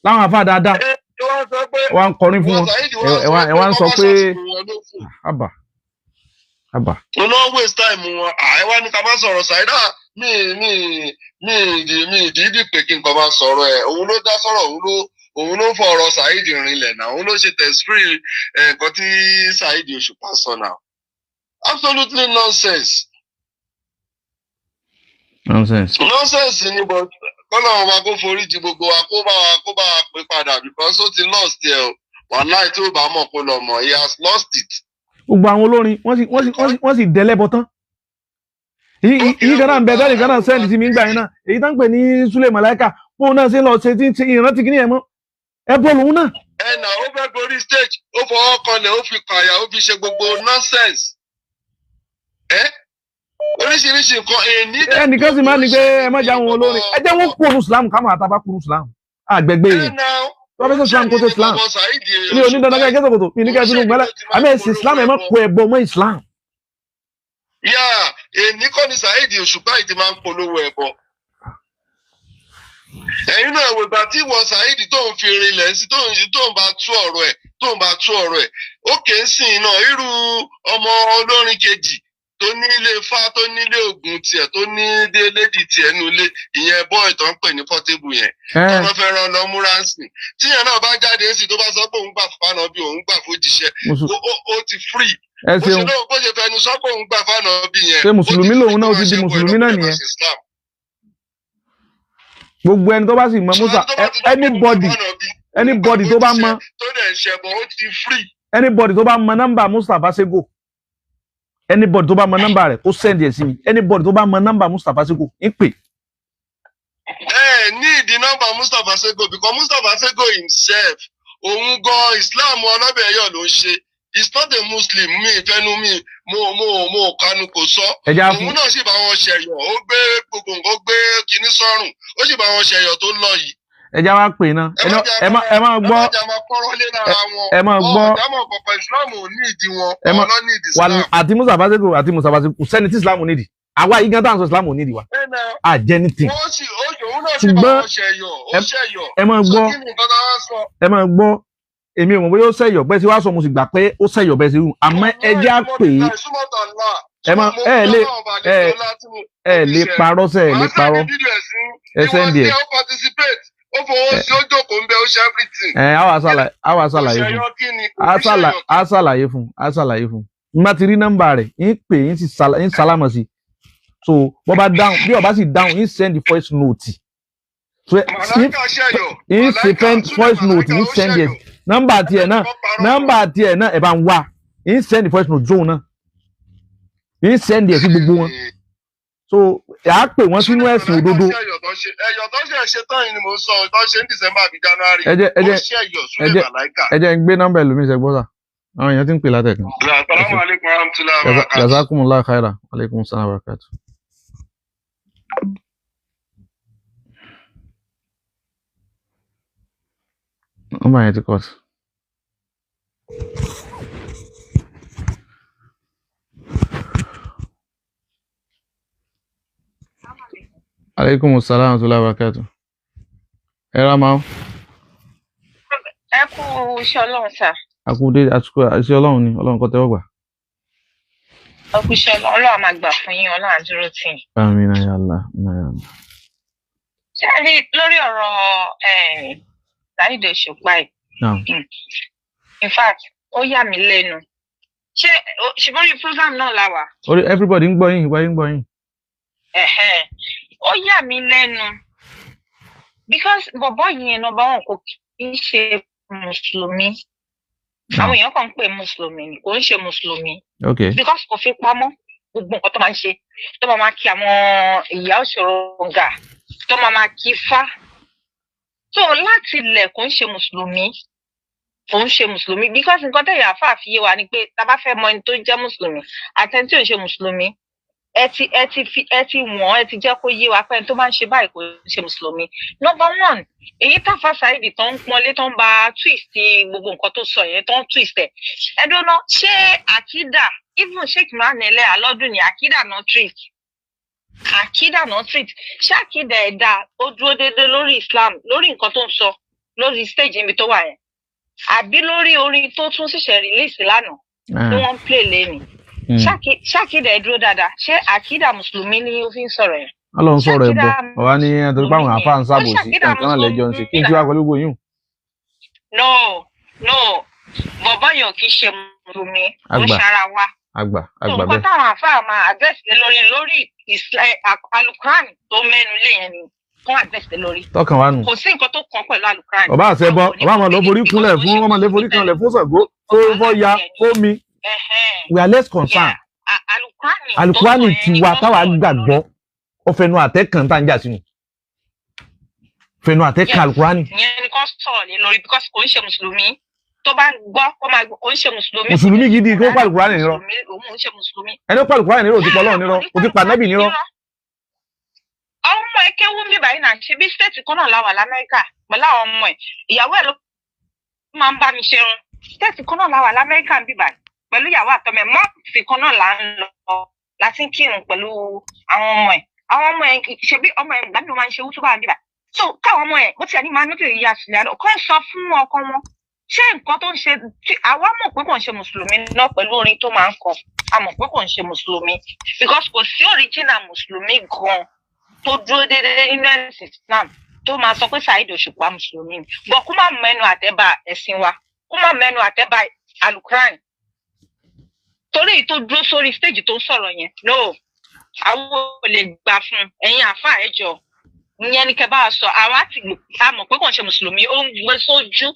láwọn àfáà dáadáa Ẹ wọ́n sọ pé wọ́n á ń kọrin fún wọ́n wọn. Saheed Ẹ wá ń sọ pé àbà àbà. Mo náà waste time wọn. Àìwá ní ká má sọ̀rọ̀ Saheed náà. Mi ìdídì pé kí n kàn máa sọ̀rọ̀ ẹ̀. Òun ló dá sọ̀rọ̀, òun ló fọ ọ̀rọ̀ Saheed rinlẹ̀ náà, òun ló ṣe tẹ̀sírì nǹkan tí Saheed Òṣùpá sọ náà. Absolutely nonsense. Nonsense. Nonsense ni, but kọ́nà wa kó forí jì gbogbo wa, kó bá wa pé padà, because ó ti lost ẹ o. Wàláì, tí ó bá mọ̀ kó lọ mọ̀, he has lost it. Gbogbo àwọn olórin wọ́n sì dẹ́lẹ́bọ tán. Èyí kan náà ń bẹ tẹ́lẹ̀ kan náà send sí mi ń gbà yẹn náà, èyí tá ń pè ní Sule Malaika, bóun náà ṣe ń lọ ṣe tí ń ṣe ìrántí kí ni ẹ̀ mọ́ ẹ bọ́ lòun náà. Ẹ nà ó fẹ́ gorí stage, ó fọwọ́ kanlẹ̀, ó fi kàyà, ó fi ṣe gbogbo nonsense. Ẹ oríṣiríṣi nǹkan èní. Ẹnìkan sì máa ń ní pé ẹ má jẹ́ àwọn olórin, ẹ jẹ́ wọ́n kú ònú Islam, káwọn àtàbà kú ònú Islam àgbẹ̀gbẹ̀ yẹn tó bá fẹ́ ṣe Islam, kó ṣe Islam. Mi ò ní dandan ká gẹ́sọ̀ kòtò mi ní ká sínú gbẹ́lẹ̀ àmì ẹ̀sìn Islam, ẹ má kó ẹbọ mọ́ Islam. Yá, èní kọ́ ni Saheed Òṣùpá yìí ti máa ń polówó ẹbọ. Ẹ̀yin náà wò, ìgbà tí ìwọ Saheed tó ń fi rinlẹ̀ sí, tó ń bá tú ọ̀rọ̀ ẹ̀, tó ń bá tú ọ̀rọ̀ ẹ̀ ó kè é sìn náà, irú ọmọ olórin kejì tó nílé ifá, tó nílé ògùn tiẹ̀, tó ní lédì tiẹ̀ nulẹ̀, ìyẹn bọ́ọ̀ tó ń pè ní Portable yẹn, ẹ tó fẹ́ rán lọ múra sí, tíyẹn náà bá jáde sí, tó bá sọ pé òun gbà fáná bí òun gbà fójíṣẹ́, ó ti free. Ẹ bó ṣe ṣeun. Náà bó ṣe fẹnu sọ pé òun gbà fáná bí yẹn. Ṣé mùsùlùmí lòun náà? Ó ti di mùsùlùmí náà nìyẹn. Gbogbo ẹni tó bá sì mọ Musa, anybody tó bá mọ tó dẹ̀ ń ṣẹbọ, ó ti free. Anybody tó bá mọ nọ́mbà Mustapha Sego, anybody tó bá mọ nọ́mbà rẹ̀, kó send ẹ̀ sí mi. Anybody tó bá mọ nọ́mbà Mustapha Sego ń pè. Ẹ ní ìdí nọ́mbà Mustapha Sego, because Mustapha Sego himself, òun gan Islam ọlọ́bẹ̀ ẹ̀yọ̀ ló ń ṣe. He's not a Muslim. Mi ìfẹ́nu mi mo kanu kò sọ. Ẹ já fún Òun náà sì bá wọn ṣẹ̀yọ̀, ó gbé gbogbo nǹkan, ó gbé kinní sọ́rùn, ó sì bá wọn ṣẹ̀yọ̀ tó lọ yìí. Ẹ já wá pè náà. Ẹ má gbọ́. Ẹ má jà máa kọ́rọ́ lé lára wọn. Ẹ má gbọ́. Ọ̀dàmọ̀ kọ̀ọ̀kan Islam ò ní ìdí wọn. Ẹ má- Ọ̀nà ní ìdí wà Islam. Àti Mustapha Sego, àti Mustapha Sego, kò sẹ́ni tí Islam ò nídìí. Àwa yìí gan tá à ń sọ, Islam ò nídìí wa, Ẹ náà à jẹ́ ní tì. Wọ́n sì ó òun náà sì bá Ṣùgbọ́n wọn ṣẹ̀yọ̀, ó ṣẹ̀yọ̀. Ẹ máa So gbọ́. kí ni nǹkan tá a wá sọ? Ẹ máa gbọ́, èmi ò mọ̀ bóyá ó sẹ̀yọ̀ bẹ́ẹ̀ tí wàá sọ, mo sì gbà pé ó sẹ̀yọ̀ bẹ́ẹ̀ sí rú, àmọ́ ẹ jẹ́ á pè é. Ẹ lè parọ́ sẹ́, ẹ lè parọ́, ẹ send ẹ̀. Ó participate, ó fowó sí, ó jókòó ń bẹ, ó ṣe everything. Ẹ á wá ṣàlàyé fún Kò ṣẹyọ kí ni? á ṣàlàyé fún á ṣàlàyé fún. N bá ti rí nọ́mbà rẹ̀, ń pè, ń sì ń sálámà sí. So bó bá dáhùn, bí ó bá sì dáhùn, ń send voice note. So Màláìka ṣẹ̀yọ̀. ń ṣe voice note, ń send ẹ̀. Nọ́mbà tiẹ̀ náà, nọ́mbà tiẹ̀ náà, ẹ̀ bá ń wá, ń send voice note zone náà, ń send ẹ̀ sí gbogbo wọn. So à á pè wọ́n sínú ẹ̀sìn òdodo. Ẹyọ tó ṣe ṣe tán yìí ni mò ń sọ, tó ṣe ní December àbí January. Ẹ jẹ́ ẹ Ó jẹ́ ṣẹ̀yọ̀ ẹ Súlẹ̀ jẹ́ Màláìka. ẹ jẹ́ ń gbé nọ́mbà ẹlòmíì ṣe gbọ́ sà. Àwọn èèyàn ti ń pè látẹ̀kan. Assalamu alaikum warahmatullahi wabarakatuh. Jazakumullahu khaira. Alaikum salam wa barakatuh. Nọ́mbà yẹn ti cut. Alaikum salam wa rahmatullahi wa barakatuh. Ẹ ra máa. Ẹ kú iṣẹ́ Ọlọ́run sà. Akúndé àsìkò àṣẹ Ọlọ́run ni Ọlọ́run kọ́ tẹ́wọ́ gbà. Ẹ kú iṣẹ́ Ọlọ́run, Ọlọ́run á máa gbà fún yín, Ọlọ́run á dúró tì yín. Àmín ya Allah, àmín ya Allah. Ṣé ẹ rí lórí ọ̀rọ̀ Saheed Òṣùpá yìí? Naam. In fact, ó yà mí lẹ́nu. Ṣé ṣùgbọ́n orí program náà la wà? Orí everybody ń gbọ́ yín, ìwà yín ń gbọ́ yín. Ẹ̀hẹ́n. Ó yà mí lẹ́nu because bọ̀bọ́ yìí, number one, kò kí ń ṣe mùsùlùmí. Àwọn èèyàn kàn ń pè mùsùlùmí ni, kò ń ṣe mùsùlùmí. Because kò fi pamọ́ gbogbo nǹkan tó máa ń ṣe, tó máa máa kí àwọn ìyá òṣòròǹgà, tó máa máa kí fá. So láti ilẹ̀, kò ń ṣe mùsùlùmí, kò ń ṣe mùsùlùmí, because nǹkan tẹ̀yà àfáà fi yé wa ni pé tá a bá fẹ́ mọ ẹni tó jẹ́ mùsùlùmí àti ẹni tí ò ń ṣe mùsùlùmí, ẹ ti fi ẹ ti wọ̀n, ẹ ti jẹ́ kó yé wa pé ẹni tó bá ń ṣe báyìí kò ń ṣe mùsùlùmí. Number one, èyí Táfà Saheed tó ń pọ́nlé, tó ń ba twist gbogbo nǹkan tó sọ yẹn, tó ń twist ẹ̀. Ẹ dúró, ṣé àkídà, even Sheikh Manele alọ́dún ni àkídà náà treat, àkídà náà treat, ṣé àkídà ẹ̀dá ó dúró déédéé lórí Islam, lórí nǹkan tó ń sọ lórí stage níbi tó wà yẹn, àbí lórí orin tó tún ṣẹ̀ṣẹ̀ release lánàá tí wọ́n ń play lẹ́nu? Ṣákìdà ẹ̀ dúró dáadáa? Ṣé àkídà mùsùlùmí ni ó fi ń sọ̀rọ̀ yẹn? Ọlọ́run sọ̀rọ̀ ẹ̀ bọ̀ Ṣákìdà ọ̀wá ní ẹni tó bá àwọn àfáà ń sábò sí ṣàkídà ẹ̀kan náà lẹ́jọ́ ń ṣe kí n tí wá pẹ̀lú gbòyún. No, bọ̀bọ́ yẹn ò kì í ṣe mùsùlùmí, ó ń Àgbà. ṣara wa. Àgbà àgbà Nǹkan bẹ́ẹ̀. táwọn àfáà máa address lé lórí alukuran tó mẹ́nu lé yẹn ni wọ́n address lé lórí. Tọkàn wa nù. Kò sí nǹkan tó kàn pẹ̀lú alukuran. Ọba àṣẹ bọ ọba àwọn lọ forí kúnlẹ̀ fún ọmọ lè forí kanlẹ̀ fún Ṣàngó tó fọ́ ya fómi. We are less concerned. Alukurani. Alukurani tiwa táwa gbàgbọ́, ó fẹnu àtẹ kan tá à ń jà sínú fẹnu àtẹ kan alukurani. Ìyẹn ni kò sọ̀rọ̀ lé lórí, because kò ń ṣe mùsùlùmí. Tó bá ń gbọ́, kó máa gbọ́, kò ń ṣe mùsùlùmí. Mùsùlùmí gidi kó pa alukurani nírọ́. Mùsùlùmí, òun ń ṣe mùsùlùmí. Ẹni ó pa alukurani nírọ́, ó ti pa Ọlọ́run nírọ́, ó ti pa Nábì nírọ́. Ọmọ ẹ kéwú ń bí báyìí náà, ṣe bí state kan náà la wà lamẹ́ríkà pẹ̀lú àwọn ọmọ ẹ̀. Ìyàwó ẹ̀ ló máa ń bá mi ṣerun. State kan náà la wà lamẹ́ríkà ń bí báyìí pẹ̀lú ìyàwó àtọmọ ẹ̀. Mọ́ọ̀sì kan náà là ń lọ láti ń kírun pẹ̀lú àwọn ọmọ ẹ̀. Àwọn ọmọ ẹ̀, ṣe bí ọmọ ẹ̀ gbàgbé máa ń ṣe wútúbà ń bí báyìí. So káwọn ọmọ ẹ̀ bó ti ẹ̀ ní máa ń nítorí ìyá sílẹ̀ àná kọ́ sọ fún ọkọ wọn, ṣé nǹkan tó ń ṣe tí àwa mọ̀ pé kò ń ṣe mùsùlùmí náà pẹ̀lú orin tó máa ń kọ, a mọ̀ pé kò ń ṣe mùsùlùmí, because kò sí original mùsùlùmí gan tó dúró déédéé nínú ẹ̀sìn Islam tó máa sọ pé Saheed Òṣùpá mùsùlùmí ni. Bọ̀ kó má mẹ́nu àtẹ́bà ẹ̀sìn wa, kó má mẹ́nu àtẹ́bà alukuran, torí èyí tó dúró sórí stage tó ń sọ̀rọ̀ yẹn, no, àwọn ò lè gbà fún un. Ẹ̀yin àáfàá, ẹ jọ̀ọ́, ìyẹn ni kẹ́ bá a sọ. Àwa ti a mọ̀ pé kò ń ṣe mùsùlùmí. Ó ń gbé sójú,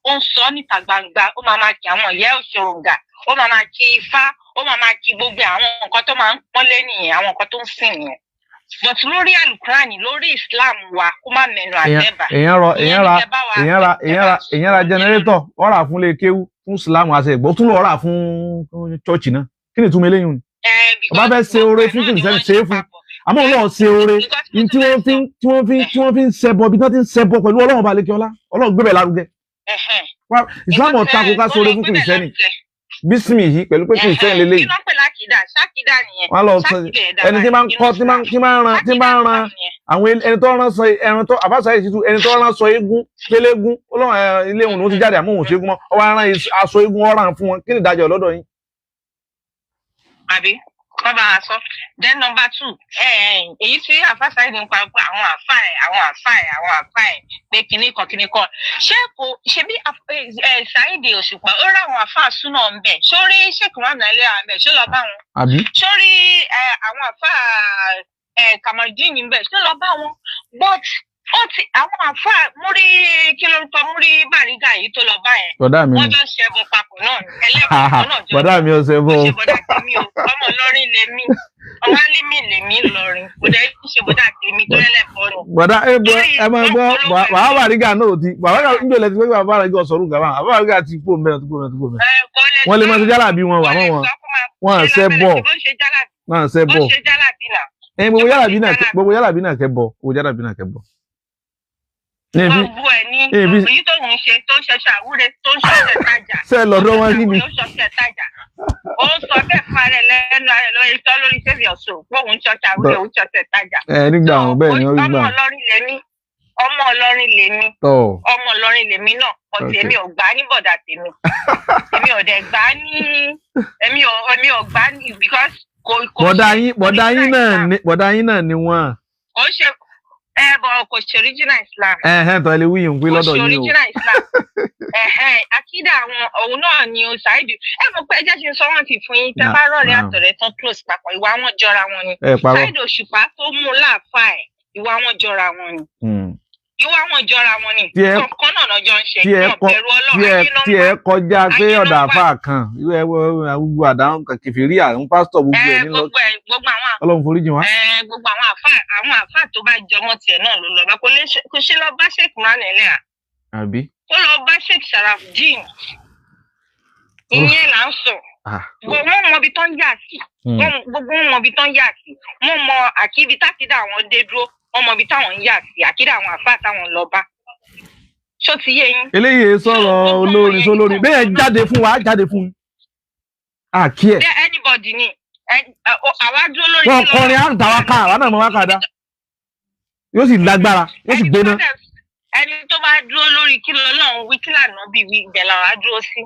ó ń sọ níta gbangba, ó máa máa kí àwọn ìyá òṣòròǹgà, ó máa máa kí ifá, ó máa máa kí gbogbo àwọn nǹkan tó máa ń pọ́nlé nìyẹn, àwọn nǹkan tó ń sìn nìyẹn. But lórí alukurani, lórí Islam wa, kó má mẹ́nu àtẹ́bà. Èèyàn rọ Ìyẹn èèyàn ni ra kẹ́ bá wa èèyàn ra èèyàn ra èèyàn ra generator, wọ́n rà fún ilé kéwú fún Islam àṣẹ ìgbọ́, tún lọ́ọ́ rà fún church náà. Kí ni ìtumọ̀ eléyìí ni? Ọba fẹ́ ṣe oore fún kìrìsìtẹ́nì, ṣe é fún, àmọ́ òun náà ṣe oore ní tí wọ́n fi ń ṣẹbọ, bí wọ́n ti ń ṣẹbọ pẹ̀lú Ọlọ́run ọba àlekè ọlá, Ọlọ́run gbébẹ̀ lárugẹ. Islam ò tako ká ṣe oore fún kìrìsìtẹ́nì bísímì yìí pẹ̀lú pé kìrìsìtẹ́nì lélẹ́yìí. Kí ló ń pè lákìdá? Ṣákìdá nìyẹn. Wọ́n lọ sọ Ṣákìdá ẹ̀dá ẹni tí máa ń kọ́, tí máa ń ran, àwọn ẹni tó rán sọ ẹran tó àbáṣà yìí tuntun, ẹni tó rán sọ eégún pélégún, Ọlọ́run ẹ, ilé òun ló ti jáde, àmọ́ òun ò ṣeégún mọ́, ọ wá rán aṣọ eégún ọ̀ràn fún wọn. Kí ni ìdájọ́ lọ́dọ̀ yín? Àbí? Kọ́ bá wa sọ. Then number two, èyí tí àfa Saheed ń pa pé àwọn àfa ẹ̀, àwọn àfa ẹ̀, àwọn àfa ẹ̀, pé kinní kan kinní kan, ṣé kò ṣe bí Saheed Òṣùpá ó rà àwọn àfa súnà ń bẹ̀, sórí Sheikh Muhammed Alẹ́ ń bẹ̀, ṣó lọ bá wọn? Àbí? Sórí àwọn àfa Kamaldeen ń bẹ̀, ṣó lọ bá wọn? But ó ti àwọn àfa múrí, kí lórúkọ múrí Bàrígà yìí tó lọ bá yẹn? Bọ̀dá mi wọ́n nù. jọ ń ṣẹbọ papọ̀ náà ni, ẹlẹ́bùn kan náà jọ. Bọ̀dá mi ọ̀sẹ̀ Ó bọ̀. ṣe bọ́dà tèmi o, ọmọ Ìlọrin lèmi, ọmọ Álímì lèmi Ìlọrin, kò dẹ̀ ṣe bọ́dà tèmi tó lẹ́lẹ́bọ̀ nù. Bọ̀dá ẹ bọ ẹ máa gbọ́, bàbá Bàrígà náà ti bàbá ń jò lẹ́tí pé bàbá Bàrígà ọ̀sọ̀rù gàmà, bàbá Bàrígà ti kó mẹ́rin, ti kó mẹ́rin, ti kó mẹ́rin. Wọ́n lè máa ṣe jálàbí wọn, àmọ́ wọn wọn ṣe bọ̀ náà ṣe Bó bọ̀. ṣe jálàbí náà. Ẹyin gbogbo jálàbí náà, gbogbo jálàbí náà kẹ bọ̀, gbogbo jálàbí náà kẹ bọ̀. Ní ibi Gbogbo ẹ̀ ní èyí tó ń ṣe, tó ń ṣẹṣẹ àwúre, tó ń ṣọṣẹ tajà. Ṣe lọ́dọ̀ wọn rí mi. Ó ń ṣọṣẹ tajà, ó ń sọ bẹ́ẹ̀ fún ara ẹ̀ lẹ́nu ara ẹ̀ lórí sọ lórí save your soul pé òun ń ṣọṣẹ àwúre, òun ń ṣọṣẹ tajà. Ẹ nígbà wọn bẹ́ẹ̀ ni wọ́n rí Ọmọ gbà. Ìlọrin lèmi, ọmọ Ìlọrin lèmi. Tọ̀. Ọmọ Ìlọrin lèmi náà, ọtí èmi ò gbà á ní bọ̀dà tèmi, èmi ò dẹ̀ gbà á ní, èmi ò gbà á ní because kò Bọ̀dá ṣe yín, bọ̀dá yín náà original. ni, bọ̀dá yín náà ni wọ́n. Kò ṣe ẹ bọ̀, kò ṣe original Islam. Ẹ̀hẹ́n, tọ́ ẹ lè wíyìn pé Kò lọ́dọ̀ ṣe yín o. original Islam. Ẹ̀hẹ́n, akídà àwọn òun náà ni o Saheed. Ẹ mọ̀ pé ẹ jẹ́ kí n sọ wọ́n ti fún yín, tẹ́ bá rọ̀rẹ́ àtọ̀rẹ́ tán close papọ̀, ìwà wọn jọra wọn ni. Ẹ parọ́. Saheed Òṣùpá tó mú láàfáà ẹ̀, ìwà wọn jọra wọn ni. Ìwà wọn jọra wọn ni. Kọ̀ọ̀kan náà lọ́jọ́ ń ṣe. Tí ẹ Wọn kọ bẹ̀rù Ọlọ́run, tí ẹ ayé ló ń tí ẹ wá. kọjá pé Ayé ló ń ọ̀dà wá. àfa kan irú ẹ wọ gbogbo àdáhùn kẹfìrí àwọn pásítọ̀ gbogbo ẹ nílọ. Gbogbo ẹ, gbogbo àwọn Ọlọ́run foríjì wá. Gbogbo àwọn àfa tó bá jọmọ́ tiẹ̀ náà ló lọ bá. Kò lè ṣe, kò ṣe lọ bá Sheikh Emmanuel à. Àbí? Kó lọ bá Sheikh Sharafdeen, ìyẹn là ń sọ. Gbogbo wọn mọ ibi tó ń yà sí. Gbogbo wọn mọ ibi tó ń yà sí, wọn mọ àkíbi tákìdá àwọn dé dúró, wọn mọ ibi táwọn ń yà sí, àkídà àwọn àfa táwọn lọ bá. Ṣó ti yé yín? Eléyìí sọ̀rọ̀ Gbogbo wọn olórin yẹn sólórin nìkan bẹ́ẹ̀ náà. Jáde fún wa, jáde fún un àkí ẹ̀. Bẹ́ẹ̀ anybody ni àwa dúró lórí Wọn kí kọrin lọ́rọ̀. àrùn tàwa ká, àwa náà mọ wákà dá, yóò sì lágbára, yóò sì Ẹni tó gbóná. bá ẹni tó bá dúró lórí kí lọ́lọ́run wí, kí lànà bí wí, ibẹ̀ làwa dúró sí.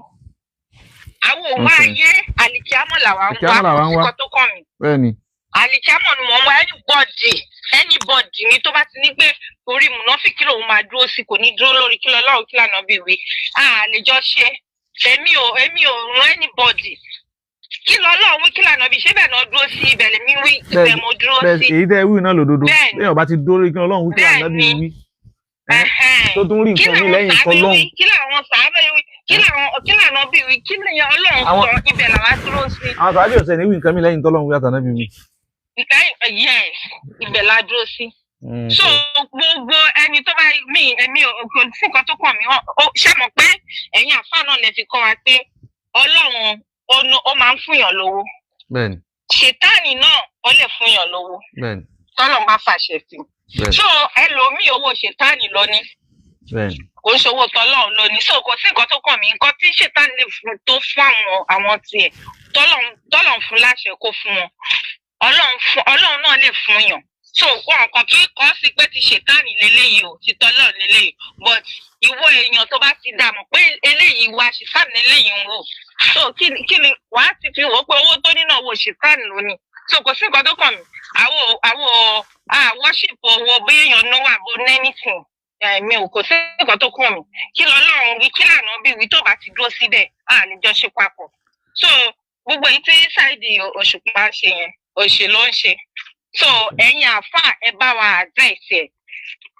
Àwọn òun ayé àlìkíámọ̀ làwa ń wá. Àlìkíámọ̀ làwa ń Kò sí wá. kan tó kàn mí. Bẹ́ẹ̀ ni. Àlìkíámọ̀ ni mò ń wá. Anybody, anybody ni tó bá ti ní pé orí mùnáfíkì lòun máa dúró sí, kò ní dúró lórí kí lọ́lọ́run, kí lànà bí wí, a lè jọ ṣe. Èmi ò rán anybody. Kí lọ́lọ́run wí, kí lànà bí ṣé, bẹ́ẹ̀ náà dúró sí, ibẹ̀ lèmi wí, ibẹ̀ mo dúró Bẹ́ẹ̀ sí. èyí tẹ́ ẹ wí náà lòdodo. Bẹ́ẹ̀ ni. Bẹ́ẹ̀ ọba ti dúró kí Ọlọ́run wí, kí Bẹ́ẹ̀ Ànábì ni. wí, Ẹhẹ́n. tó tún rí Kí nǹkan mi làwọn lẹ́yìn sàábé tọlọ́run. wí, kí làwọn sàábé wí, kí làwọn bí wí, kí lèyàn Ọlọ́run sọ, ibẹ̀ làwa dúró sí. Àwọn sàábì ọ̀sẹ̀ ní wí nǹkan mi lẹ́yìn tọlọ́run wí àtànábì wí. Yes, ibẹ̀ la dúró sí. So gbogbo ẹni tó bá mi, èmi ò, kò sí nǹkan tó kàn mí. Ṣé mọ̀ pé ẹ̀yin àfáà náà lè fi kọ́ wa pé Ọlọ́run ó máa ń fúnyàn lówó? Bẹ́ẹ̀ni. Ṣètáàní náà ó lè fúnyàn lówó Bẹ́ẹ̀ni. tọ́lọ́run bá fàṣẹ sí. Bẹ́ẹ̀ni. So ẹlòmíì, owó ṣètáàní lọ ní, kò ń ṣòwò tọ́lọ́run lónìí. So kò sí nǹkan tó kàn mí. Nǹkan tí ṣètáàní lè fún tó fún àwọn tiẹ̀, tọ́lọ́run fún láṣẹ kó fún wọn, Ọlọ́run fún, Ọlọ́run náà lè fún yàn. So wọn kàn kí kọ́ sí pé ti ṣètáàní leléyìí o, ti tọ́lọ́run leléyìí. But ìwọ èèyàn tó bá ti dà mọ̀ pé eléyìí wá ṣètáàní leléyìí ń wò, so kí ni wàá ti fi wò ó pé owó tó nínú owó ṣètáàní lónìí? So kò sí nǹkan tó kàn mí. Àwọ worship owó bí èèyàn náwó àbò anything, mi ò, kò sí nǹkan tó kàn mí. Kí lọ́lọ́run wí, kí lànà bí wí, tó bá ti dúró síbẹ̀, á lè jọ ṣe papọ̀. So gbogbo èyí tí Saheed Òṣùpá ń ṣe yẹn, òṣì ló ń ṣe. So ẹ̀yin àáfàá, ẹ bá wa address ẹ̀,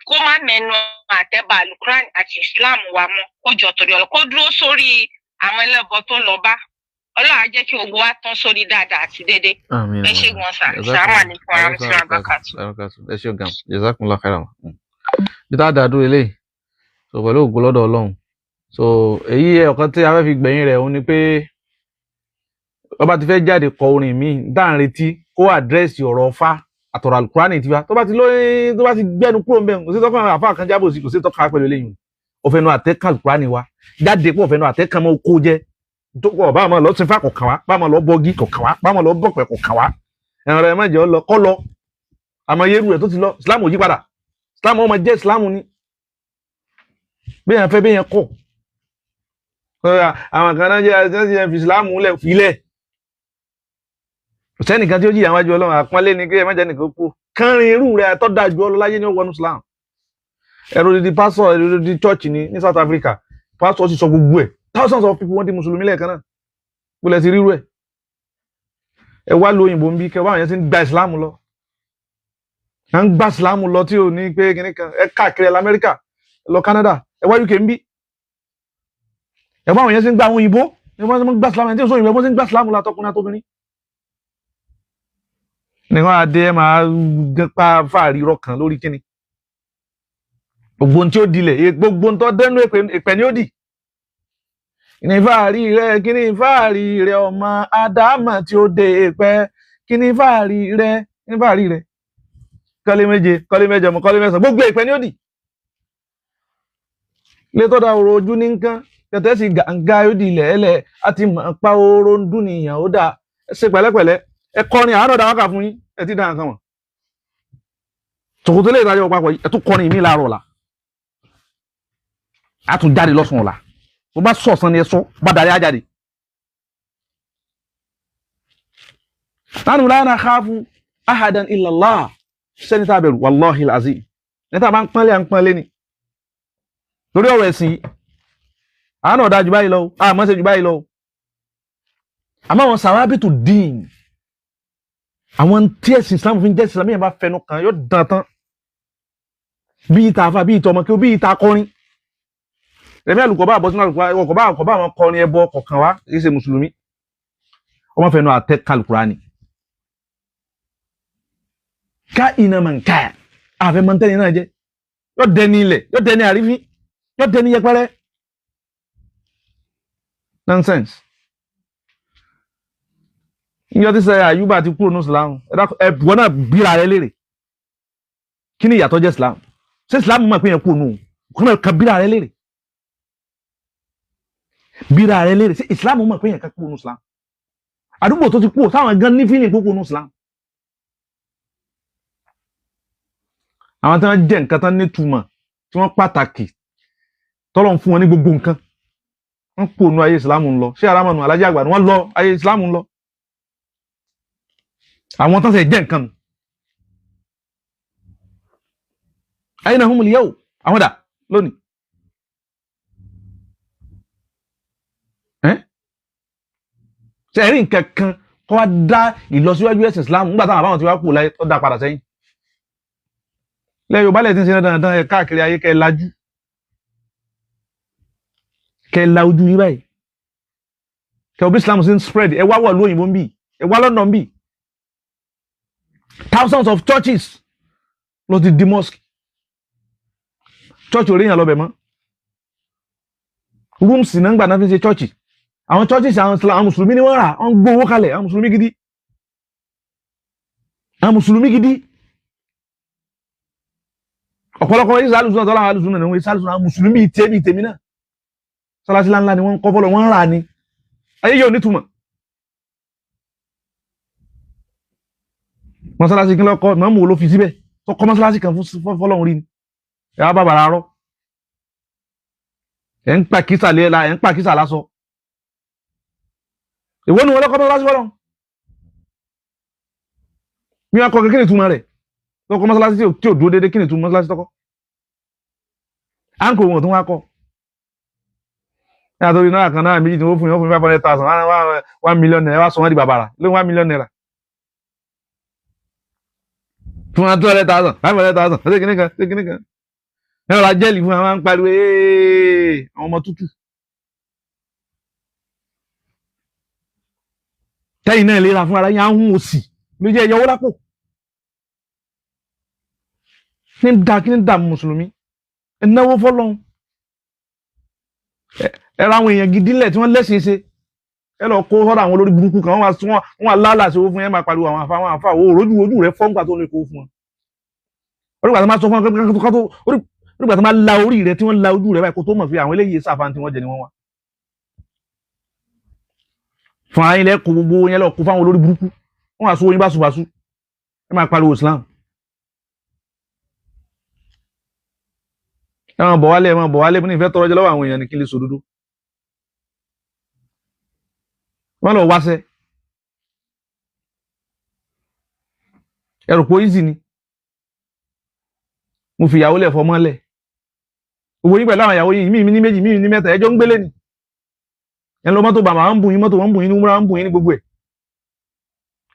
kó má mẹ́nu àtẹ́bà alukuran àti Islam wa mọ́. Kó jọ torí ọlọ́, kó dúró sórí àwọn ẹlẹ́bọ tó ń lọ bá. Ọlọ́run á jẹ́ kí gbogbo wa tán sórí dáadáa àti déédéé. Àmín. Ẹ ṣé gan sir. Assalamu alaikum warahmatullahi wabarakatuh. Ẹ ṣé gan, jazakumullahu khairan. Bí tá a dà dúró eléyìí, so pẹ̀lú ògo lọ́dọ̀ Ọlọ́run, so èyí ẹ̀ ọ̀kan tí a fẹ́ fi gbẹ̀yìn rẹ̀ òun ni pé ọba ti fẹ́ jáde kọ orin mi tá à ń retí kó address ọ̀rọ̀ ọfá àtọ̀rọ̀ alukurani tiwa. Tó bá ti lóyún, tó bá ti gbẹ́nu kúrò ń bẹ̀, kò sí tọ́kàn àfa kan jábò sí, kò sí tọ́kàn pẹ̀lú eléyìí. Òfin nu àtẹ́kàn alukurani wa jáde pọ̀, òfin nu àtẹ́kàn mọ́ kó jẹ́ tó kọ̀ bá máa lọ sinfà kò kàn wá, bá máa lọ bọ́gí kò kàn wá, bá máa lọ bọ̀pẹ̀ kò kàn wá. Ẹ̀rọ ẹ̀ má jẹ́ ọ lọ kọ́ lọ àmọ́ yẹ́rù rẹ̀ tó ti lọ. Islam ò yí padà, Islam ọmọ jẹ́ Islam ni, bí yẹn fẹ́ bí yẹn kọ̀. Àwọn kan náà jẹ́ fi Islam lẹ̀ filẹ̀. Kò sẹ́nìkan tí ó jìyà wájú Ọlọ́run, àpọ́nlé ni kí ẹ má jẹ́ nìkan kú. Kánrin irú rẹ̀ tó dáa ju ọ lọ láyé ní ó wọnú Islam. Ẹ̀rọ dídí pásọ̀, ẹ̀rọ dídí church ní South Africa, pásọ̀ sì sọ gbogbo ẹ̀, thousands of people wọ́n di mùsùlùmí lẹ́ẹ̀kan náà. Gbọ́dọ̀ ti rírú ẹ̀. Ẹ wá lu òyìnbó ń bí kẹ wá àwọn yẹn ti ń gba Islam lọ. À ń gba Islam lọ tí ò ní pé kíní kan. Ẹ káàkiri ẹ lọ Amẹ́ríkà, ẹ lọ Canada, ẹ wá UK ń bí. Ẹ wá àwọn yẹn ti ń gba àwọn òyìnbó, ẹ wá ń gba Islam, ẹ tí ò sọ òyìnbó, ẹ ti ń gba Islam lọ àtọkùnrin àtobìnrin. Nìkan adé ẹ máa pa fáàrí irọ́ kan lórí kíni. Gbogbo ohun tí ó dilẹ̀, gbogbo ohun tó dẹnu èpè ni ó dì. Kíni fáàrí rẹ, kíni fáàrí rẹ ọmọ Ádámà tí ó dé èpè, kíni fáàrí rẹ, kíni fáàrí rẹ. Kọ́lé méje, kọ́lé mẹ́jọ, mọ́ kọ́lé mẹ́sàn-án, gbogbo èpè ni ó dì. Ilé tó da oró ojú ní nǹkan, tẹ̀tẹ̀ sì gàǹgà ó di ilẹ̀ ẹlẹ̀, àti mọ̀ pa oró ń dún nìyàn ó dà. Ẹ ṣe pẹ̀lẹ́pẹ̀lẹ́, ẹ kọrin àárọ̀ dá wákà fún yín, ẹ ti dá nǹkan mọ̀. Tòkòtò lè dájọ́ papọ̀ yìí, ẹ tún kọrin mi láàárọ̀ ọ̀la. A tún jáde lọ́sàn-án ọ̀la. Bó bá sọ̀sán ni ẹ sọ, bá darí á jáde. Nánú la nakhafu ahadan illa Allah. Sẹ́ni tá a bẹ̀rù, wallahi al-azim. Ní tá a bá ń pọ́nlé, à ń pọ́nlé ni. Lórí ọ̀rọ̀ ẹ̀sìn yìí, àánú ọ̀dà jù báyìí lọ, àmọ́ ṣe jù báyìí lọ. Àmọ́ àwọn sàwábìtù dín, àwọn tí ẹ̀sìn Islam fi ń jẹ́ Islam yẹn bá fẹnu kàn yóò dán tán. Bí ìta àfa, bí ìta ọmọ kí ó, bí ìta akọrin. Rẹ̀mí àlùkò bá àbọ̀sínú àlùkò ọkọ̀ bá ọkọ̀ bá àwọn kọrin ẹbọ kọ̀ọ̀kan wá, kì í ṣe mùsùlùmí. Ọmọ fẹnu àtẹ kàlùkùránì. Ká iná mọ̀ nká àfẹ́ mọ̀ntẹ́ni náà jẹ́. Yóò dẹni ilẹ̀, yóò dẹni àrífín, yóò dẹni yẹpẹrẹ. Nonsense. Ìyọ́ tí sẹ́yà Àyùbá ti kúrò ní Islam, ẹ̀bùn náà bíra rẹ léèrè. Kí ni ìyàtọ̀ jẹ́ Islam? Ṣé Islam mọ̀ pé yẹn kúrò nù? Kí ni kan bíra rẹ léèrè? Bíra rẹ léèrè. Ṣé Islam mọ̀ pé yẹn kan kúrò ní Islam? Àdúgbò tó ti kúrò táwọn gan ní fílìn kúrò ní Islam. Àwọn tí wọ́n jẹ́ nǹkan tán nítumọ̀, tí wọ́n pàtàkì, tọ́lọ̀ ń fún wọn ní gbogbo nǹkan. Wọ́n kúrò ní ayé Islam ń lọ. Ṣé arámọ̀nù alájẹ́ àgbà ni wọ́n lọ ayé Islam ń lọ? Àwọn tán ṣe jẹ́ nǹkan nù. Ayna humul yawm, àwọn dà lónìí. Ṣe rí nǹkan kan kó wá dá ìlọsíwájú ẹ̀sìn Islam nígbà táwọn àbáwọn ti wá kú láyé tó dá padà sẹ́yìn. Lẹ́yìn Yorùbá lẹ̀ tí ń ṣe dandan ẹ̀ káàkiri ayé kẹ́ ẹ lajú. Kẹ́ ẹ la ojú yín báyìí. Kẹ́ òbí Islam ṣe ń spread, ẹ wá wọ̀ lóyìnbó ń bì, ẹ wá London ń bì. Thousands of churches ló ti di mosque. Church ò ríyàn lọ́bẹ̀ mọ́. Rooms náà ń gbà náà fi ń ṣe church. Àwọn churches àwọn mùsùlùmí ni wọ́n rà, wọ́n ń gbowó kalẹ̀, àwọn mùsùlùmí gidi. Àwọn mùsùlùmí gidi. Ọ̀pọ̀lọpọ̀ wọn ìsàlùsùn náà tọ́lá àwọn alùsùn náà ni wọ́n ìsàlùsùn àwọn mùsùlùmí tèmi tèmi náà. Sálásí ńláńlá ni wọ́n ń kọ́ fọ́lọ̀, wọ́n ń rà ni. Ayé yóò nítumọ̀. Mọ́sálásí kí lọ́kọ́ mọ́mú wo ló fi síbẹ̀ tó kọ́ mọ́sálásí kan fún fọ́lọ́run rí ni ẹ wá bàbàrà rọ́ ẹ̀ ń pa kísà lé la ẹ̀ ń pa kísà lásọ èwo ni wọn lọ́kọ́ mọ́sálásí fọ́lọ́run bí wọn kọ́ kí ni ìtumọ̀ rẹ̀ lọ́kọ́ mọ́sálásí tí ò dúró déédéé kí ni ìtumọ̀ mọ́sálásí tọ́kọ́ à ń kó wọn tó wá kọ́ ní àtòrí náírà kan náírà méjì tí wọ́n fún yín wọ́n fún yín 500,000 1 million naira wá sọ wọ́n di bàbàrà lóhun 1 million naira fún wa 200,000 500,000 ṣé kìíní kan ṣé kìíní kan ẹ rọra jẹ́ẹ̀lì fún wa máa ń pariwo àwọn ọmọ tútù. Tẹ́yìn náà lera fún ara yín ahun òsì ló jẹ́ ẹ̀yọ́wó lápò. Ní da kí ní da mùsùlùmí ẹ náwó fọlọ́hún ẹ ra àwọn èèyàn gidi ńlẹ̀ tí wọ́n lẹ́sìn ṣe ẹ lọ kó sọ́dọ̀ àwọn olórí burúkú kan wọ́n wá lálàsí owó fún yẹn máa pariwo àwọn àfa àwọn àfa owó rojú ojú rẹ fọ́ngbà tó lè kó fún wọn. Orígbà tó máa sọ fún wọn orígbà tó máa la orí rẹ tí wọ́n la ojú rẹ báyìí kó tó mọ̀ fi àwọn eléyìí sáfà tí wọ́n jẹ ni wọ́n wá. Fún ara yín lẹ kó gbogbo yẹn lọ kó fáwọn olórí burúkú wọ́n wá sọ oyin báṣubàṣu ẹ máa pariwo Islam. Ẹ máa bọ̀ wálé ẹ máa bọ̀ wálé ní ìfẹ́ tọrọ jẹ lọ́wọ́ àwọn èèyàn ní kí n lè sòdodo. Wọ́n lọ wáṣẹ́. Ẹ rò pé easy ni. Mo fi ìyàwó lẹ̀ fọmọ́ lẹ̀. Owó yín pẹ̀lú àwọn ìyàwó yín, míì ní méjì, míì ní mẹ́ta, ẹjọ́ ń gbélé ni. Ẹ lọ mọ́tò bàbá ń bùn yín mọ́tò, wọ́n ń bùn yín ní wúrà, ń bùn yín ní gbogbo ẹ̀.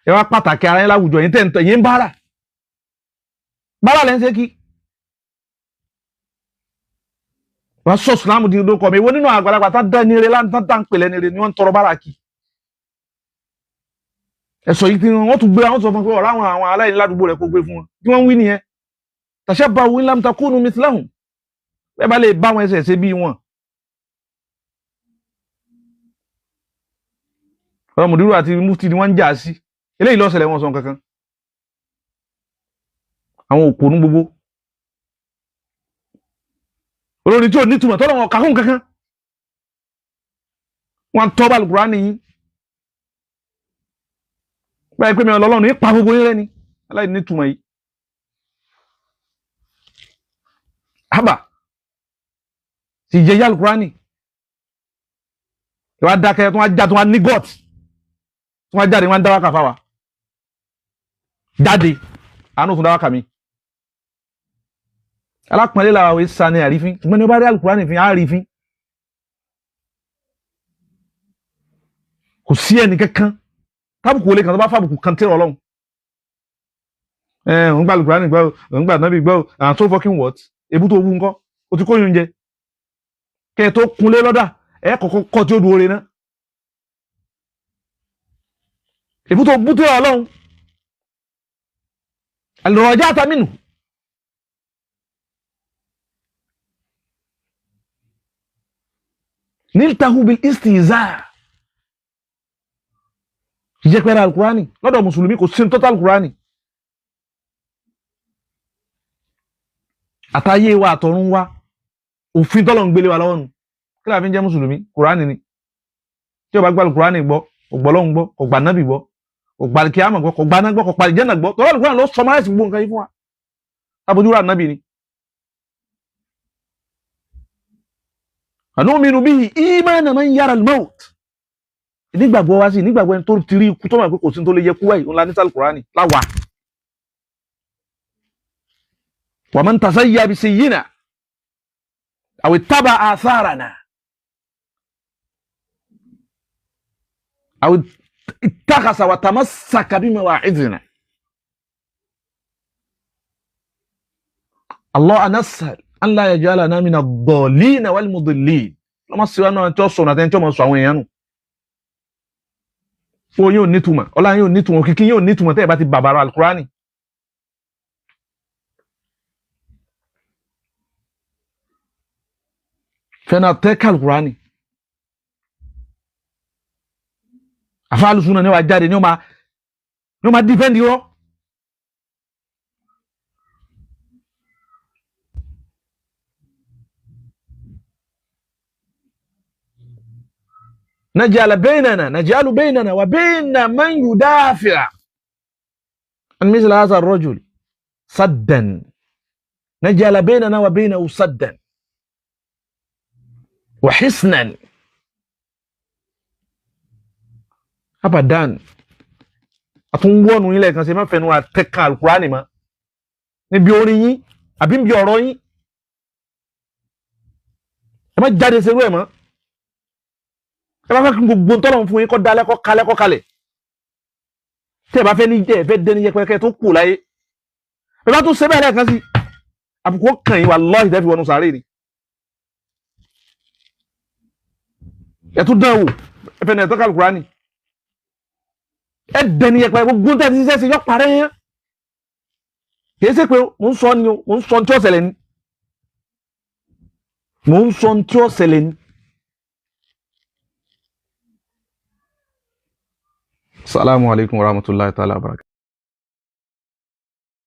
Ẹ wá pàtàkì ara yín láwùjọ yín tẹ̀ ń tẹ̀ yín ń bára. Bára lẹ́ ń ṣe kí. Wọ́n sọ Ìsìlámù di lóko mi. Ìwọ nínú àgbàlagbà tá dá ní eré láǹtá tá ń pèlẹ́ ní eré ni wọ́n ń tọrọ bára kí. Ẹ̀sọ̀ yìí tí wọ́n tún gbé àwọn sọ fún pé ọ̀rọ̀ àwọn aláìní ládùúgbò rẹ̀ kó gbé fún wọn. Tí wọ́n ń wí nìyẹn. Tashabbahu in lam takunu mithlahum. Bẹ́ẹ̀ bá lè bá wọn ẹsẹ̀ ṣe bí wọn. Ọ̀rọ̀ mùdírù àti mufti ni wọ́n ń jà sí. Eléyìí ló ṣẹlẹ̀ wọn sọ kankan. Àwọn òpònú gbogbo. Olórin tí ò nítumọ̀ tọ́lọ̀ wọn kàkún kankan. Wọ́n tọ́ bá Al-Qur'ani yín. Báyìí pé mi ọlọ́run ní pa gbogbo yín rẹ́ ni. Aláìní nítumọ̀ yìí. Haba ti jẹ yá Al-Qur'ani. Ìwà dákẹ́ tó wá já tó wá ní gọ́t. Tó wá jáde wọ́n á dáwàkà fáwa. Jáde, àánú fún dáwàkà mi. Alápọ̀nlé làwọn àwọn ìsà ni àrífín. Ṣùgbọ́n ní ó bá rí Al-Qur'ani fín, á rí fín. Kò sí ẹnì kankan. Tábùkù olè kan tó bá fàbùkù kan tẹ́rọ Ọlọ́run. Ẹ ń gba Al-Qur'ani gbọ́, ń gba Nábì gbọ́, and so fucking what? Ebú tó wú ńkọ́, o ti kóyún jẹ. Kẹ́ ẹ tó kunlé lọ́dà, ẹ kọ́kọ́ kọ́ tí ó du oore náà. Ebú tó bú tẹ́rọ Ọlọ́run. Al-raja'ta minhu. Niltahu bil istihza. Yẹpẹrẹ Al-Qur'ani lọ́dọ̀ mùsùlùmí kò sí tọ́tà Al-Qur'ani. Àtayé wa àtọ̀run wa òfin tọ́lọ̀ ń gbélé wa lọ́wọ́ nu. Kí la fi ń jẹ́ mùsùlùmí? Kùránì ni. Tí o bá gba Al-Qur'ani gbọ́, kò gbọ́ Ọlọ́run gbọ́, kò gbà Nábì gbọ́, kò gbà kíámà gbọ́, kò gbà náà gbọ́, kò gbà Jánnà gbọ́. Tọ́lá Al-Qur'ani ló sọmaráìsì gbogbo nǹkan yìí fún wa. Tábójúrà Nábì ni. Anu'minu bihi imana man yara al-maut. Nígbàgbọ́ wá sí nígbàgbọ́ ẹni tó ti rí ikú tó mọ̀ pé kò sí tó lè yẹ kú wáyé ńlá ní Al-Qur'ani láwa. Wa man tazayya bisayyina aw ittaba atharana aw ittakhasa wa tamassaka bimawa'idina. Allah nas'al an la yaj'alana mina ad-dallina wal mudillin. Lọ́mọ sí wa náà tí ó sọ̀rọ̀ àtẹni tí ó mọ̀ sọ àwọn èèyàn nù. Fún yóò nítumọ̀, ọlá yóò nítumọ̀, òkìkí yóò nítumọ̀ tẹ́ ẹ bá ti bàbàrà Al-Qur'ani. Fẹ́nà tẹ́ka Al-Qur'ani. Àfáàlùsùn náà ni wàá jáde ní ó máa dífẹ́ǹdì rọ́. نجعل بيننا نجعل بيننا وبين من يدافع عن مثل هذا الرجل سدا. نجعل بيننا وبينه سدا وحسنا أبدا. Àtúnwọ́nù ilẹ̀ kan ṣe má fẹnu àtẹ́ka Al-Qur'ani mọ́ níbi orin yín àbí níbi ọ̀rọ̀ yín. Ẹ má jáde ṣerú ẹ̀ mọ́. Ẹ bá fẹ́ kí gbogbo tọ́lọ̀ fún yín kọ́ dalẹ́ kọ́ kalẹ́ kọ́ kalẹ̀. Tẹ́ ẹ bá fẹ́ ní jẹ́ ẹ fẹ́ dẹni yẹpẹrẹ tó kù láyé. Ẹ bá tún ṣe bẹ́ẹ̀ lẹ́ẹ̀kan sí. Àbùkù kàn yín wallahi tẹ́ fi wọnú sàárè ni. Ẹ tún dán wò ẹ fẹ́ ní ẹ̀tọ́ Al-Qur'ani. Ẹ dẹni yẹpẹrẹ gbogbo tẹ́ ti ṣiṣẹ́ sí yọ parẹ́ yẹn. Kì í ṣe pé mò ń sọ ni o, mò ń sọ tí ó ṣẹlẹ̀ ni. Mò ń sọ tí ó ṣẹlẹ̀ ni. Assalamu alaikum warahmatullahi ta'ala wabarakatuh.